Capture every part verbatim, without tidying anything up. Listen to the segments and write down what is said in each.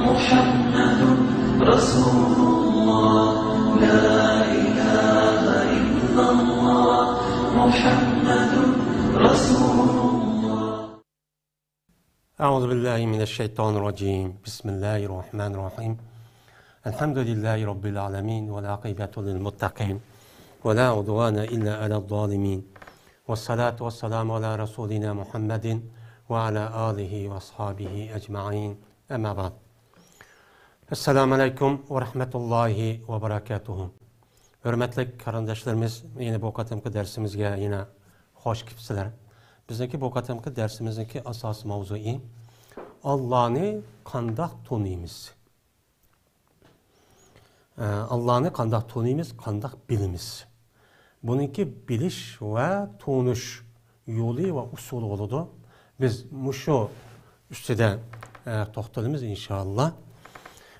محمد رسول الله. لا إله إلا الله. محمد رسول الله. أعوذ بالله من الشيطان الرجيم. بسم الله الرحمن الرحيم. الحمد لله رب العالمين، والعاقبة للمتقين، ولا عدوان إلا على الظالمين، والصلاة والسلام على رسولنا محمد وعلى آله وأصحابه أجمعين. أما بعد. السلام عليكم ورحمة الله وبركاته. ھۆرمەتلىك قېرىنداشلىرىمىز، يەنە بۇ قېتىمقى دەرسىمىزگە يەنە خوش كېلىپسىلەر. بىزنىڭكى بۇ قېتىمقى دەرسىمىزنىڭكى ئاساسىي ماۋزۇيى، ئاللانى قانداق تونۇيمىز؟ ئە، ئاللانى قانداق تونۇيمىز، قانداق بىلىمىز؟ بۇنىڭكى بىلىش ۋە تونۇش يولى ۋە ئۇسۇلى بولىدۇ. بىز مۇشۇ ئۈستىدە، ئە، توختىلىمىز ئىنشائاللا.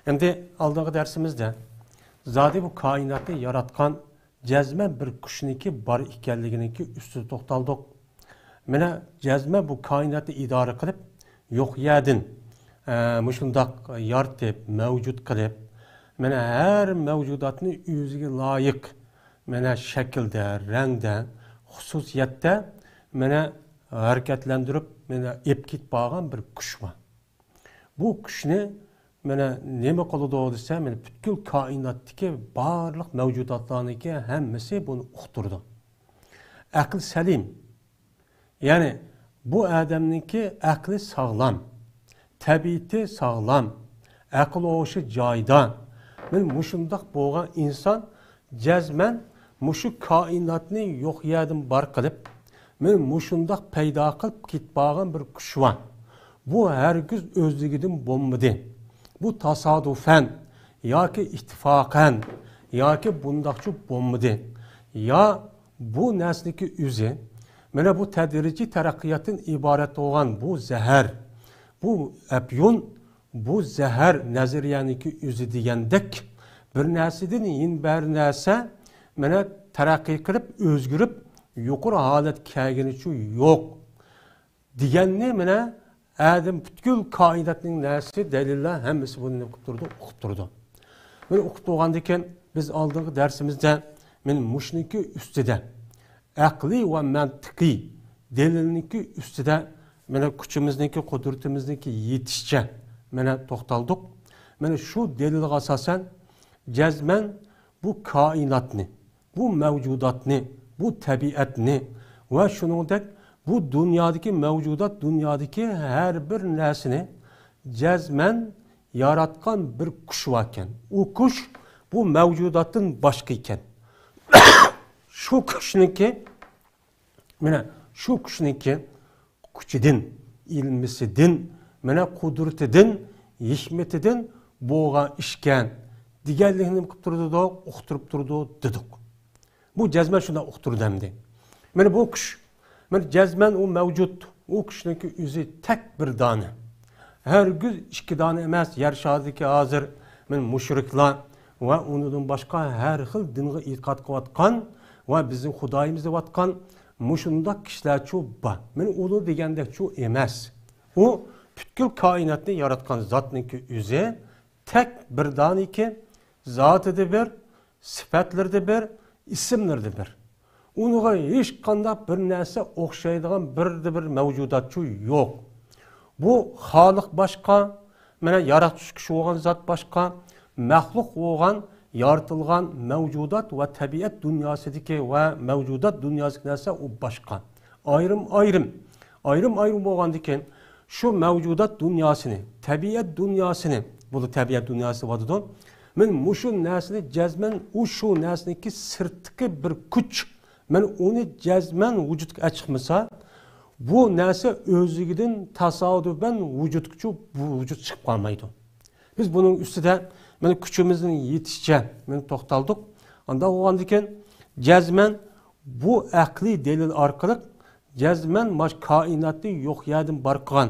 ئەمدى ئالدىنقى دەرسىمىزدە زادى بۇ كائىناتنى ياراتقان جەزمەن بىر كۈچنىڭكى بار ئىكەنلىكىنىڭكى ئۈستىدە توختالدۇق. مانا جەزمەن بۇ كائىناتنى ئىدارە قىلىپ، يوق يەردىن، ئە، مۇشۇنداق يارىتىپ، مەۋجۇت قىلىپ، مانا ھەر مەۋجۇداتنى ئۆزىگە لايىق، مانا شەكىلدە، رەڭدە، خۇسۇسىيەتتە، مانا ھەرىكەتلەندۈرۈپ، مانا ئېلىپ كېتىپ بارغان بىر كۈچ بار. بۇ كۈچنى مانا نېمە قىلىدۇ دېسە، مانا پۈتكۈل كائىناتتىكى بارلىق مەۋجۇداتلارنىڭكى ھەممىسى بۇنى ئۇقتۇرىدۇ. ئەقلى سەلىم، يەنى بۇ ئادەمنىڭكى ئەقلى ساغلام، تەبىئىتى ساغلام، ئەقىل ھوشى جايىدا. مانا مۇشۇنداق بولغان ئىنسان جەزمەن مۇشۇ كائىناتنى يوق يەردىن بار قىلىپ، مانا مۇشۇنداق پەيدا قىلىپ كېتىپ بارغان بىر كۈچ بار. بۇ ھەرگىز ئۆزلۈكىدىن بولمىدى. بۇ تاسادۇفەن ياكى ئىتتىپاقەن ياكى بۇنداقچە بولمىدى. يا بۇ نەرسىنىڭكى ئۆزى، مانا بۇ تەدرىجىي تەرەققىياتتىن ئىبارەت بولغان بۇ زەھەر، بۇ ئەپيۇن، بۇ زەھەر نەزەرىيەنىڭكى ئۆزى دېگەندەك بىر نەرسىدىن يەنە بىر نەرسە، مانا، تەرەققىي قىلىپ، ئۆزگىرىپ، يۇقىرى ھالەتكە كەلگىنىچۇ يوق دېگەننى، مانا، ئادەم پۈتكۈل كائىناتنىڭ نەرسىسى، دەلىللەر ھەممىسى بۇنى نېمە قىلىپ تۇرىدۇ؟ ئۇقۇپ تۇرىدۇ. مانا ئۇقۇپ بولغاندىن كېيىن بىز ئالدىنقى دەرسىمىزدە مانا مۇشۇنىڭكى ئۈستىدە ئەقلىي ۋە مەنتىقىي دەلىلنىڭكى ئۈستىدە مانا كۈچىمىزنىڭكى، قۇدرىتىمىزنىڭكى يېتىشىچە مانا توختالدۇق. مانا شۇ دەلىلگە ئاساسەن جەزمەن بۇ كائىناتنى، بۇ مەۋجۇداتنى، بۇ تەبىئەتنى ۋە شۇنىڭدەك بۇ دۇنيادىكى مەۋجۇدات، دۇنيادىكى ھەر بىر نەرسىنى جەزمەن ياراتقان بىر كۈچ باركەن. ئۇ كۈچ بۇ مەۋجۇداتتىن باشقا ئىكەن. شۇ كۈچنىڭكى، مانا شۇ كۈچنىڭكى كۈچىدىن، ئىلمىسىدىن، مانا قۇدرىتىدىن، ھېكمىتىدىن بولغان ئىشكەن دېگەنلىكنى نېمە قىلىپ تۇرىدۇ؟ ئۇقتۇرۇپ تۇرىدۇ دېدۇق. بۇ جەزمەن شۇنداق ئۇقتۇرىدۇ ئەمدى. مانا بۇ كۈچ، مانا جەزمەن ئۇ مەۋجۇت، ئۇ كۈچنىڭكى ئۆزى تەك بىر دانە. ھەرگىز ئىككى دانە ئەمەس، يەر شارىدىكى ھازىر مانا مۇشرىكلار ۋە ئۇنىڭدىن باشقا ھەر خىل دىنغا ئېتىقاد قىلىۋاتقان ۋە بىزنىڭ خۇدايىمىز دەۋاتقان مۇشۇنداق كىشىلەرچۇ بار. مانا ئۇلار دېگەندەكچۇ ئەمەس. ئۇ پۈتكۈل كائىناتنى ياراتقان زاتنىڭكى ئۆزى تەك بىر دانىكەن، زاتىدا بىر، سۈپەتلىرىدە بىر، ئىسىملىرىدە بىر. ئۇنىڭغا ھېچقانداق بىر نەرسە ئوخشايدىغان بىردە بىر مەۋجۇداتچۇ يوق. بۇ خالىق باشقا، مانا ياراتقۇچى بولغان زات باشقا، مەخلۇق بولغان، يارىتىلغان مەۋجۇدات ۋە تەبىئەت دۇنياسىدىكى ۋە مەۋجۇدات دۇنياسىدىكى نەرسە ئۇ باشقا. ئايرىم-ئايرىم، ئايرىم-ئايرىم بولغاندىكىن، شۇ مەۋجۇدات دۇنياسىنى، تەبىئەت دۇنياسىنى، بۇ تەبىئەت دۇنياسى دەۋاتىدۇ. مەن مۇشۇ نەرسىنى جەزمەن، ئۇ شۇ نەرسىنىڭكى سىرتتىكى بىر كۈچ. مەن ئۇنى جەزمەن ۋۇجۇدقا ئەچىقمىسا، بۇ نەرسە ئۆزلۈكىدىن تاسادۇپەن ۋۇجۇدقىچۇ، بۇ ۋۇجۇد چىقىپ قالمايدۇ. بىز بۇنىڭ ئۈستىدە مانا كۈچىمىزنىڭ يېتىشىچە مانا توختالدۇق. ئانداق بولغاندىكىن جەزمەن بۇ ئەقلىي دەلىل ئارقىلىق جەزمەن ماش كائىناتنى يوق يەردىن بار قىلغان.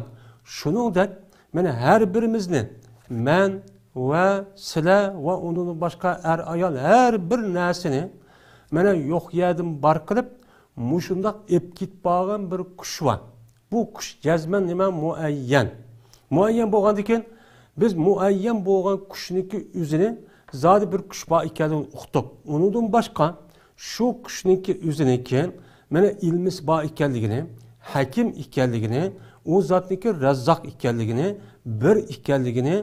شۇنىڭدەك مانا ھەر بىرىمىزنى، مەن ۋە سىلە ۋە ئۇنىڭدىن باشقا ئەر-ئايال ھەر بىر نەرسىنى مانا يوق يەردىن بار قىلىپ، مۇشۇنداق ئېلىپ كېتىپ بارغان بىر كۈچ بار. بۇ كۈچ جەزمەن نېمە؟ مۇئەييەن. مۇئەييەن بولغاندىن كېيىن، بىز مۇئەييەن بولغان كۈچنىڭكى ئۆزىنى زادى بىر كۈچ بار ئىكەنلىكىنى ئۇقتۇق. ئۇنىڭدىن باشقا، شۇ كۈچنىڭكى ئۆزىنىڭكى، مانا، ئىلمىسى بار ئىكەنلىكىنى، ھەكىم ئىكەنلىكىنى، ئۇ زاتنىڭكى رەززاق ئىكەنلىكىنى، بىر ئىكەنلىكىنى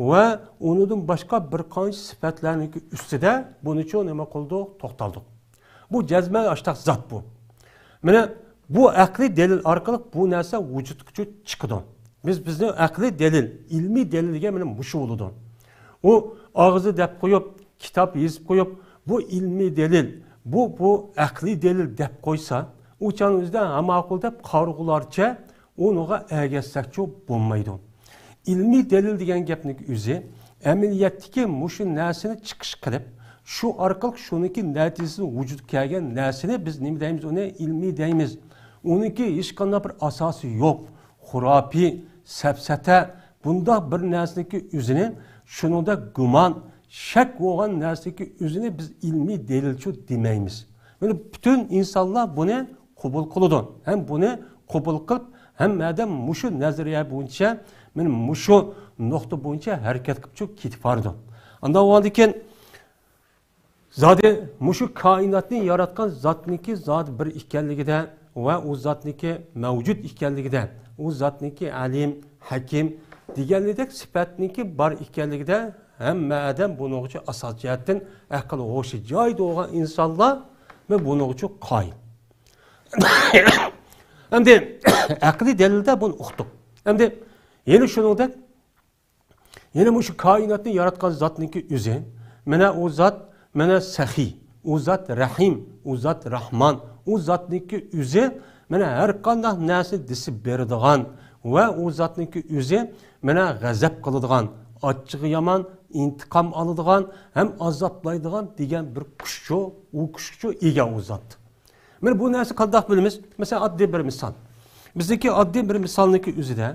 ۋە ئۇنىڭدىن باشقا بىر قانچە سۈپەتلەرنىڭكى ئۈستىدە بۇنىچۇ نېمە قىلدۇق؟ توختالدۇق. بۇ جەزمەن ئاشتاق زات بۇ. مانا بۇ ئەقلىي دەلىل ئارقىلىق بۇ نەرسە ۋۇجۇدقا چىقىدۇ. بىز، بىزنىڭ ئەقلىي دەلىل، ئىلمىي دەلىل دېگەن مانا مۇشۇ بولىدۇ. ئۇ ئاغزى دەپ قويۇپ، كىتاب يېزىپ قويۇپ، بۇ ئىلمىي دەلىل، بۇ، بۇ ئەقلىي دەلىل دەپ قويسا، ئۇ چاغنىڭ ئۆزىدە ھە ماقۇل دەپ قارىغۇلارچە ئۇنىڭغا ئەگەشسەكچۇ بولمايدۇ. ئىلمىي دەلىل دېگەن گەپنىڭ ئۆزى ئەمەلىيەتتىكى مۇشۇ نەرسىنى چىقىش قىلىپ، شۇ ئارقىلىق شۇنىڭكى نەتىجىسىدىن ۋۇجۇدقا كەلگەن نەرسىنى بىز نېمە دەيمىز؟ ئۇنى ئىلمىي دەيمىز. ئۇنىڭكى ھېچقانداق بىر ئاساسى يوق، خۇراپىي، سەپسەتە، بۇنداق بىر نەرسىنىڭكى ئۆزىنى، شۇنىڭدا گۇمان، شەك بولغان نەرسىنىڭكى ئۆزىنى بىز ئىلمىي دەلىلچۇ دېمەيمىز. مانا پۈتۈن ئىنسانلار بۇنى قوبۇل قىلىدۇ. ھەم بۇنى قوبۇل قىلىپ، ھەممە ئادەم مۇشۇ نەزەرىيە بويىچە، مانا مۇشۇ نۇقتا بويىچە ھەرىكەت قىلىپچۇ كېتىپ بارىدۇ. ئانداق بولغاندىن كېيىن، زادى مۇشۇ كائىناتنى ياراتقان زاتنىڭكى زادى بىر ئىكەنلىكىدە ۋە ئۇ زاتنىڭكى مەۋجۇت ئىكەنلىكىدە، ئۇ زاتنىڭكى ئەلىم، ھەكىم دېگەنلىكتەك سۈپەتنىڭكى بار ئىكەنلىكىدە ھەممە ئادەم بۇنىڭغىچە ئاساس جەھەتتىن ئەقىل ھوشى جايىدا بولغان ئىنسانلار مەن بۇنىڭغىچە قايىل. ئەمدى ئەقلىي دەلىلدە بۇنى ئۇقتۇق. ئەمدى يەنە شۇنىڭدەك يەنە مۇشۇ كائىناتنى ياراتقان زاتنىڭكى ئۆزى، مانا ئۇ زات، مانا سەخىي، ئۇ زات رەھىم، ئۇ زات راھمان، ئۇ زاتنىڭكى ئۆزى، مانا ھەر قانداق نەرسىنى دېسىپ بېرىدىغان ۋە ئۇ زاتنىڭكى ئۆزى، مانا غەزەپ قىلىدىغان، ئاچچىقى يامان، ئىنتىقام ئالىدىغان ھەم ئازابلايدىغان دېگەن بىر كۈچچۇ، ئۇ كۈچكىچۇ ئىگە ئۇ زات. مانا بۇ نەرسە قانداق بىلىمىز؟ مەسىلەن، ئاددىي بىر مىسال. بىزنىڭكى ئاددىي بىر مىسالنىڭكى ئۆزىدە،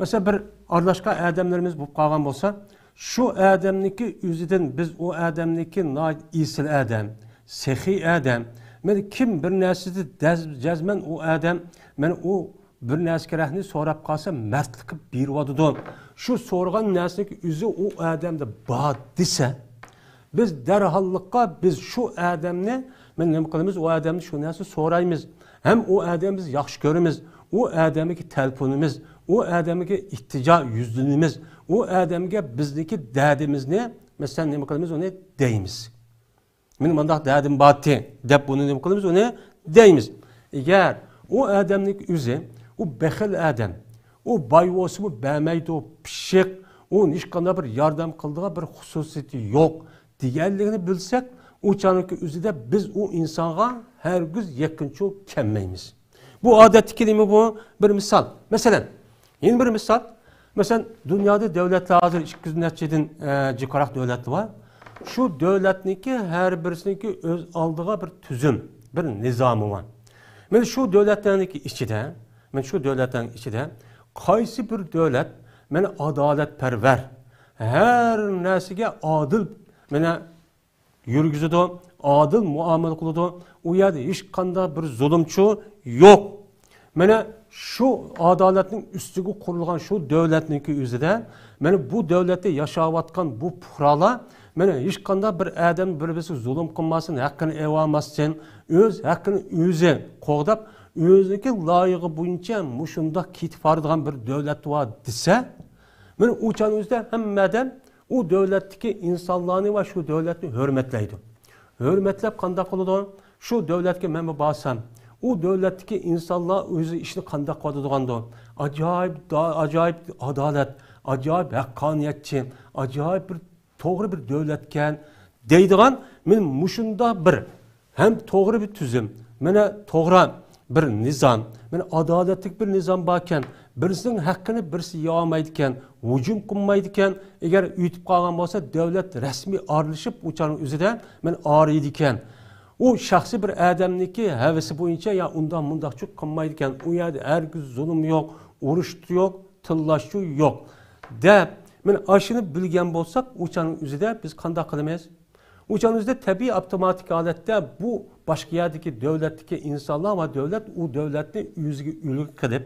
مەسىلەن، بىر ئارىلاشقان ئادەملىرىمىز بولۇپ قالغان بولسا، شۇ ئادەمنىڭكى ئۆزىدىن بىز ئۇ ئادەمنىڭكى ناھايىتى ئېسىل ئادەم، سېخىي ئادەم، مانا كىم بىر نەرسىدە دەز-، جەزمەن ئۇ ئادەم، مانا ئۇ بىر نەرسە كېرەكنى سوراپ قالسا، مەردلىك قىلىپ بېرىۋاتىدۇ. شۇ سورىغان نەرسىنىڭكى ئۆزى ئۇ ئادەمدە بار دېسە، بىز دەرھاللىققا بىز شۇ ئادەمنى، مەن نېمە قىلىمىز، ئۇ ئادەمنى شۇ نەرسە سورايمىز. ھەم ئۇ ئادەمنى بىز ياخشى كۆرىمىز. ئۇ ئادەمگە تەلپۈنىمىز. ئۇ ئادەمگە ئىلتىجا يۈزلىنىمىز. ئۇ ئادەمگە بىزنىڭكى دەردىمىزنى، مەسىلەن، نېمە قىلىمىز، ئۇنى دەيمىز. مېنىڭ مۇنداق دەردىم بارتى دەپ ئۇنى نېمە قىلىمىز؟ ئۇنى دەيمىز. ئەگەر ئۇ ئادەمنىڭ ئۆزى، ئۇ بېخىل ئادەم، ئۇ باي بولسىمۇ بەرمەيدۇ، پىششىق، ئۇ ھېچقانداق بىر ياردەم قىلىدىغان بىر خۇسۇسىيىتى يوق دېگەنلىكىنى بىلسەك، ئۇ چاغنىڭكى ئۆزىدە بىز ئۇ ئىنسانغا ھەرگىز يېقىنچۇ كەلمەيمىز. بۇ ئادەتتىكى نېمە بۇ؟ بىر مىسال. مەسىلەن، يەنە بىر مىسال. مەسىلەن، دۇنيادا دۆلەتلەر ھازىر ئىككى يۈز نەچچىدىن، ئە، جىقراق دۆلەتلەر بار. شۇ دۆلەتنىڭكى ھەر بىرسىنىڭكى ئۆز ئالدىغا بىر تۈزۈم، بىر نىزامى بار. مانا شۇ دۆلەتلەرنىڭكى ئىچىدە، مانا شۇ دۆلەتلەرنىڭ ئىچىدە قايسى بىر دۆلەت، مانا ئادالەتپەرۋەر، ھەر نەرسىگە ئادىل، مانا يۈرگۈزىدۇ، ئادىل مۇئامىلە قىلىدۇ. ئۇ يەردە ھېچقانداق بىر زۇلۇمچۇ يوق. مانا شۇ ئادالەتنىڭ ئۈستىگە قۇرۇلغان شۇ دۆلەتنىڭكى ئۆزىدە، مانا بۇ دۆلەتتە ياشاۋاتقان بۇ پۇقرالار، مانا ھېچقانداق بىر ئادەم بىر-بىرسىگە زۇلۇم قىلماسۇن، ھەققىنى ئېلىۋالماستىن، ئۆز ھەققىنى ئۆزى قوغداپ، ئۆزىنىڭكى لايىقى بويىچە مۇشۇنداق كېتىپ بارىدىغان بىر دۆلەت بار دېسە، مانا ئۇ چاغنىڭ ئۆزىدە ھەممە ئادەم ئۇ دۆلەتتىكى ئىنسانلارنى ۋە شۇ دۆلەتنى ھۆرمەتلەيدۇ. ھۆرمەتلەپ قانداق قىلىدۇ؟ شۇ دۆلەتكە مەنمۇ بارسام، ئۇ دۆلەتتىكى ئىنسانلار ئۆزى ئىشنى قانداق قىلىۋاتىدىغاندۇ؟ ئاجايىپ دا-، ئاجايىپ ئادالەت، ئاجايىپ ھەققانىيەتچى، ئاجايىپ بىر توغرا بىر دۆلەتكەن دەيدىغان، مانا مۇشۇنداق بىر ھەم توغرا بىر تۈزۈم، مانا توغرا بىر نىزام، مانا ئادالەتلىك بىر نىزام باركەن، بىرسىنىڭ ھەققىنى بىرسى يېيەلمەيدىكەن، ھۇجۇم قىلمايدىكەن، ئەگەر ئۆتۈپ قالغان بولسا، دۆلەت رەسمىي ئارىلىشىپ، ئۇ چاغنىڭ ئۆزىدە مانا ئارىيدىكەن. ئۇ شەخسىي بىر ئادەمنىڭكى ھەۋىسى بويىچە يا ئۇنداق مۇنداقچۇ قىلمايدىكەن، ئۇ يەردە ھەرگىز زۇلۇم يوق، ئۇرۇش يوق، تىللاشچۇ يوق دەپ، مانا ئاشۇنى بىلگەن بولساق، ئۇ چاغنىڭ ئۆزىدە بىز قانداق قىلىمىز؟ ئۇ چاغنىڭ ئۆزىدە تەبىئىي ئاپتوماتىك ھالەتتە بۇ باشقا يەردىكى دۆلەتتىكى ئىنسانلار ۋە دۆلەت ئۇ دۆلەتنى ئۆزىگە ئۈلگە قىلىپ،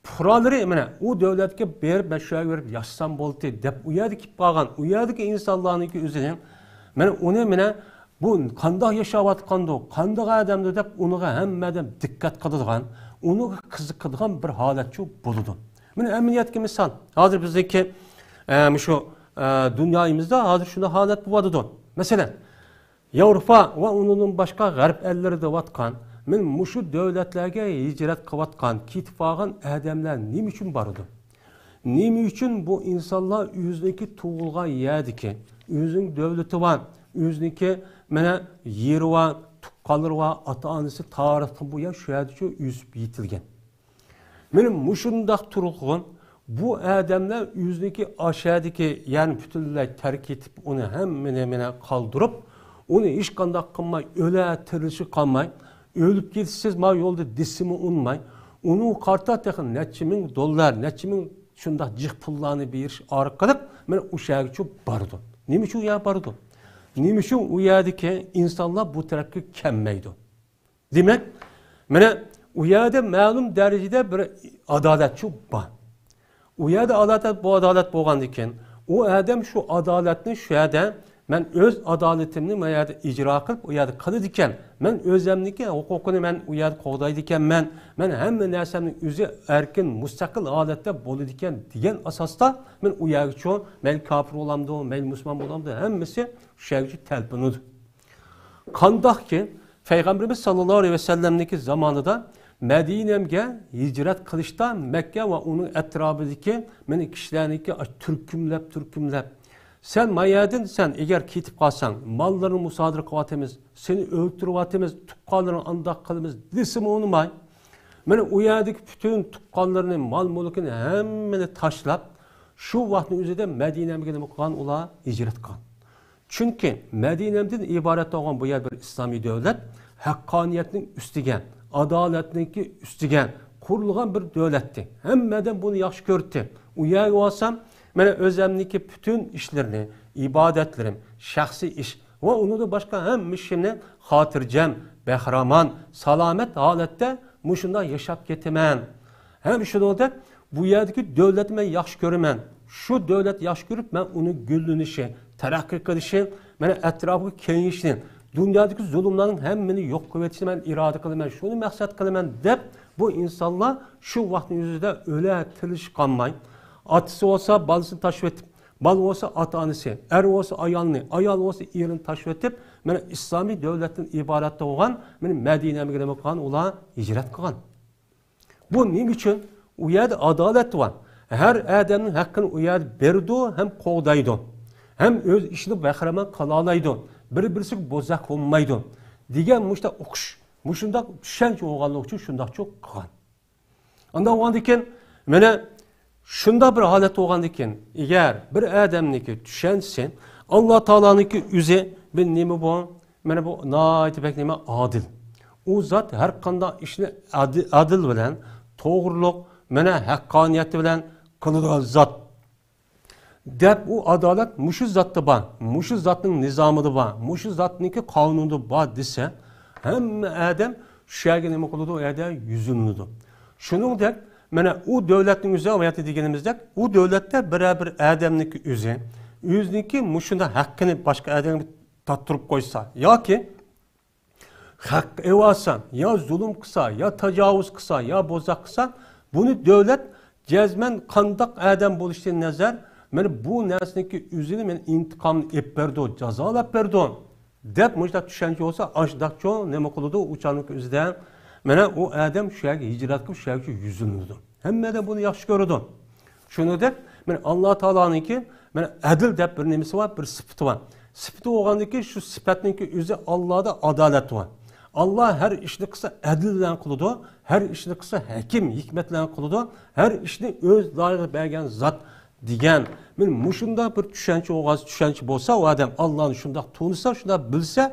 پۇقرالىرى مانا ئۇ دۆلەتكە بېرىپ، مەن شۇ يەرگە بېرىپ ياشىسام بولدى دەپ، ئۇ يەردە كېلىپ قالغان، ئۇ يەردىكى ئىنسانلارنىڭكى ئۆزىنى، مانا ئۇنى، مانا بۇ قانداق ياشاۋاتقاندۇ، قانداق ئادەمدۇ دەپ، ئۇنىڭغا ھەممە ئادەم دىققەت قىلىدىغان، ئۇنىڭغا قىزىقىدىغان بىر ھالەتچۇ بولىدۇ. مانا ئەمەلىيەتكە مىسال، ھازىر بىزنىڭكى، ئە، مۇشۇ، ئە، دۇنيايىمىزدا ھازىر شۇنداق ھالەت بولۇۋاتىدۇ. مەسىلەن، ياۋروپا ۋە ئۇنىڭدىن باشقا غەرب ئەللىرى دەۋاتقان، مەن مۇشۇ دۆلەتلەرگە ھىجرەت قىلىۋاتقان، كېتىپ قالغان ئادەملەر نېمە ئۈچۈن بارىدۇ؟ نېمە ئۈچۈن بۇ ئىنسانلار ئۆزىنىڭكى تۇغۇلغان يەردىكى، ئۆزىنىڭ دۆلىتى بار، ئۆزىنىڭكى مانا يېرى بار، تۇغقانلىرى بار، ئاتا-ئانىسى تارىختىن بۇيان شۇ يەردىچۇ ئۆسۈپ يېتىلگەن. مانا مۇشۇنداق تۇرغۇن بۇ ئادەملەر ئۆزىنىڭكى ئاشەدىكى يەرنى پۈتۈنلەي تەرك ئېتىپ، ئۇنى ھەممىنى مانا قالدۇرۇپ، ئۇنى ھېچقانداق قىلماي، ئۆلە تىرىلىشى قالماي، ئۆلۈپ كېتىسىز ما يولدا دېسىمۇ ئۇنىماي، ئۇنىڭغا قارىتا تېخى نەچچە مىڭ دوللار، نەچچە مىڭ شۇنداق جىق پۇللارنى بېرىش ئارقىلىق مانا ئۇ شەھەرگىچۇ بارىدۇ. نېمە ئۈچۈن ئۇ يەرگە بارىدۇ؟ نېمە ئۈچۈن ئۇ يەردىكى ئىنسانلار بۇ تەرەپكە كەلمەيدۇ؟ دېمەك، مانا ئۇ يەردە مەلۇم دەرىجىدە بىر ئادالەتچۇ بار. ئۇ يەردە ئادالەت، بۇ ئادالەت بولغاندىكىن، ئۇ ئادەم شۇ ئادالەتنى شۇ يەردە، مەن ئۆز ئادالىتىمنى ما يەردە ئىجرا قىلىپ، ئۇ يەردە قىلىدىكەن، مەن ئۆزەمنىكى ھوقۇقىنى مەن ئۇ يەردە قوغدايدىكەنمەن، مەن ھەممە نەرسەمنى ئۆزى ئەركىن، مۇستەقىل ھالەتتە بولىدىكەن دېگەن ئاساستا، مەن ئۇ يەرگىچۇ، مەيلى كاپىر بولامدۇ، مەيلى مۇسۇلمان بولامدۇ، ھەممىسى شۇ يەرگىچۇ تەلپۈنىدۇ. قانداقكى، پەيغەمبىرىمىز ساللاللاھۇ ئەلەيھى ۋەسەللەمنىڭكى زامانىدا مەدىنەمگە ھىجرەت قىلىشتا مەككە ۋە ئۇنىڭ ئەتراپىدىكى مېنى كىشىلەرنىڭكى تۈركۈملەپ، تۈركۈملەپ، سەن ما يەردىن سەن ئەگەر كېتىپ قالساڭ، ماللىرىنى مۇسادىرە قىلىۋاتىمىز، سېنى ئۆلتۈرۈۋاتىمىز، تۇغقانلىرىڭنى ئانداق قىلىمىز دېسىمۇ ئۇنىماي، مانا ئۇ يەردىكى پۈتۈن تۇغقانلىرىنى، مال-مۈلكىنى ھەممىنى تاشلاپ، شۇ ۋاقىتنىڭ ئۆزىدە مەدىنەمگە نېمە قىلغان؟ ئۇلار ھىجرەت قىلغان. چۈنكى مەدىنەدىن ئىبارەت بولغان بۇ يەر بىر ئىسلامىي دۆلەت، ھەققانىيەتنىڭ ئۈستىگە، ئادالەتنىڭكى ئۈستىگە قۇرۇلغان بىر دۆلەتتى. ھەممە ئادەم بۇنى ياخشى كۆرەتتى. ئۇ يەرگە بارسام، مانا ئۆزەمنىڭكى پۈتۈن ئىشلىرىنى، ئىبادەتلىرىم، شەخسىي ئىش ۋە ئۇنىڭدىن باشقا ھەممە ئىشىمنى خاتىرجەم، بەھرىمەن، سالامەت ھالەتتە مۇشۇنداق ياشاپ كېتىمەن. ھەم شۇنىڭدەك بۇ يەردىكى دۆلەتنى مەن ياخشى كۆرىمەن. شۇ دۆلەت ياخشى كۆرۈپ، مەن ئۇنىڭ گۈللىنىشى، تەرەققىي قىلىشى، مانا ئەتراپىغا كېڭىيىشىنى، دۇنيادىكى زۇلۇملارنىڭ ھەممىنى يوق قىلىۋېتىشنى مەن ئىرادە قىلىمەن، شۇنى مەقسەت قىلىمەن دەپ، بۇ ئىنسانلار شۇ ۋاقىتنىڭ ئۆزىدە ئۆلە تىرىلىشى قالماي، ئاتىسى بولسا بالىسىنى تاشلىۋېتىپ، بالا بولسا ئاتا-ئانىسى، ئەر بولسا ئايالىنى، ئايال بولسا ئېرىنى تاشلىۋېتىپ، مانا ئىسلامىي دۆلەتتىن ئىبارەت بولغان مانا مەدىنەگە نېمە قىلغان؟ ئۇلار ھىجرەت قىلغان. بۇ نېمە ئۈچۈن؟ ئۇ يەردە ئادالەت بار. ھەر ئادەمنىڭ ھەققىنى ئۇ يەردە بېرىدۇ ھەم قوغدايدۇ. ھەم ئۆز ئىشىدا بەھرىمەن قىلالايدۇ. بىر-بىرسىگە بوزەك بولمايدۇ. دېگەن مۇشۇنداق ئۇقۇش، مۇشۇنداق چۈشەنچە بولغانلىقى ئۈچۈن شۇنداقچۇ قىلغان. ئانداق بولغاندىكىن، مانا شۇنداق بىر ھالەت بولغاندىكىن، ئەگەر بىر ئادەمنىڭكى چۈشەنچىسى، ئاللا تائالانىڭكى ئۆزى بىر نېمە بۇ؟ مانا بۇ ناھايىتى بەك نېمە؟ ئادىل. ئۇ زات ھەر قانداق ئىشنى ئادىل، ئادىل بىلەن، توغرىلىق، مانا ھەققانىيەت بىلەن قىلىدىغان زات. دەپ ئۇ ئادالەت مۇشۇ زاتتا بار، مۇشۇ زاتنىڭ نىزامىدا بار، مۇشۇ زاتنىڭكى قانۇنىدا بار دېسە، ھەممە ئادەم شۇ يەرگە نېمە قىلىدۇ؟ ئۇ يەردە يۈزلىنىدۇ. شۇنىڭدەك، مانا ئۇ دۆلەتنىڭ ئۆزى، ئاياتتا دېگىنىمىزدەك، ئۇ دۆلەتتە بىرەر بىر ئادەمنىڭكى ئۆزى، ئۆزىنىڭكى مۇشۇنداق ھەققىنى باشقا ئادەمگە تارتتۇرۇپ قويسا ياكى ھەق ئېلىۋالسا، يا زۇلۇم قىلسا، يا تاجاۋۇز قىلسا، يا بوزەك قىلسا، بۇنى دۆلەت جەزمەن قانداق ئادەم بولۇشىدىن نەزەر، مانا بۇ نەرسىنىڭكى ئۆزىنى مانا ئىنتىقامنى ئېلىپ بېرىدۇ، جازالاپ بېرىدۇ، دەپ مۇشۇنداق چۈشەنچە بولسا، ئاشۇنداقچۇ نېمە قىلىدۇ؟ ئۇ چاغنىڭكى ئۆزىدە مانا ئۇ ئادەم شۇ يەرگە ھىجرەت قىلىپ، شۇ يەرگە يۈزلىنىدۇ. ھەممە ئادەم بۇنى ياخشى كۆرىدۇ. شۇنىڭدەك، مانا ئاللا تائالانىڭكى، مانا ئەدىل دەپ بىر نېمىسى بار، بىر سۈپىتى بار. سۈپىتى بولغاندىكى، شۇ سۈپەتنىڭكى ئۆزى ئاللادا ئادالەت بار. ئاللا ھەر ئىشنى قىلسا ئەدىل بىلەن قىلىدۇ، ھەر ئىشنى قىلسا ھەكىم، ھېكمەت بىلەن قىلىدۇ، ھەر ئىشنى ئۆز لايىقىدا بەرگەن زات دېگەن. مانا مۇشۇنداق بىر چۈشەنچە بولغان، چۈشەنچە بولسا، ئۇ ئادەم ئاللانى شۇنداق تونۇسا، شۇنداق بىلسە،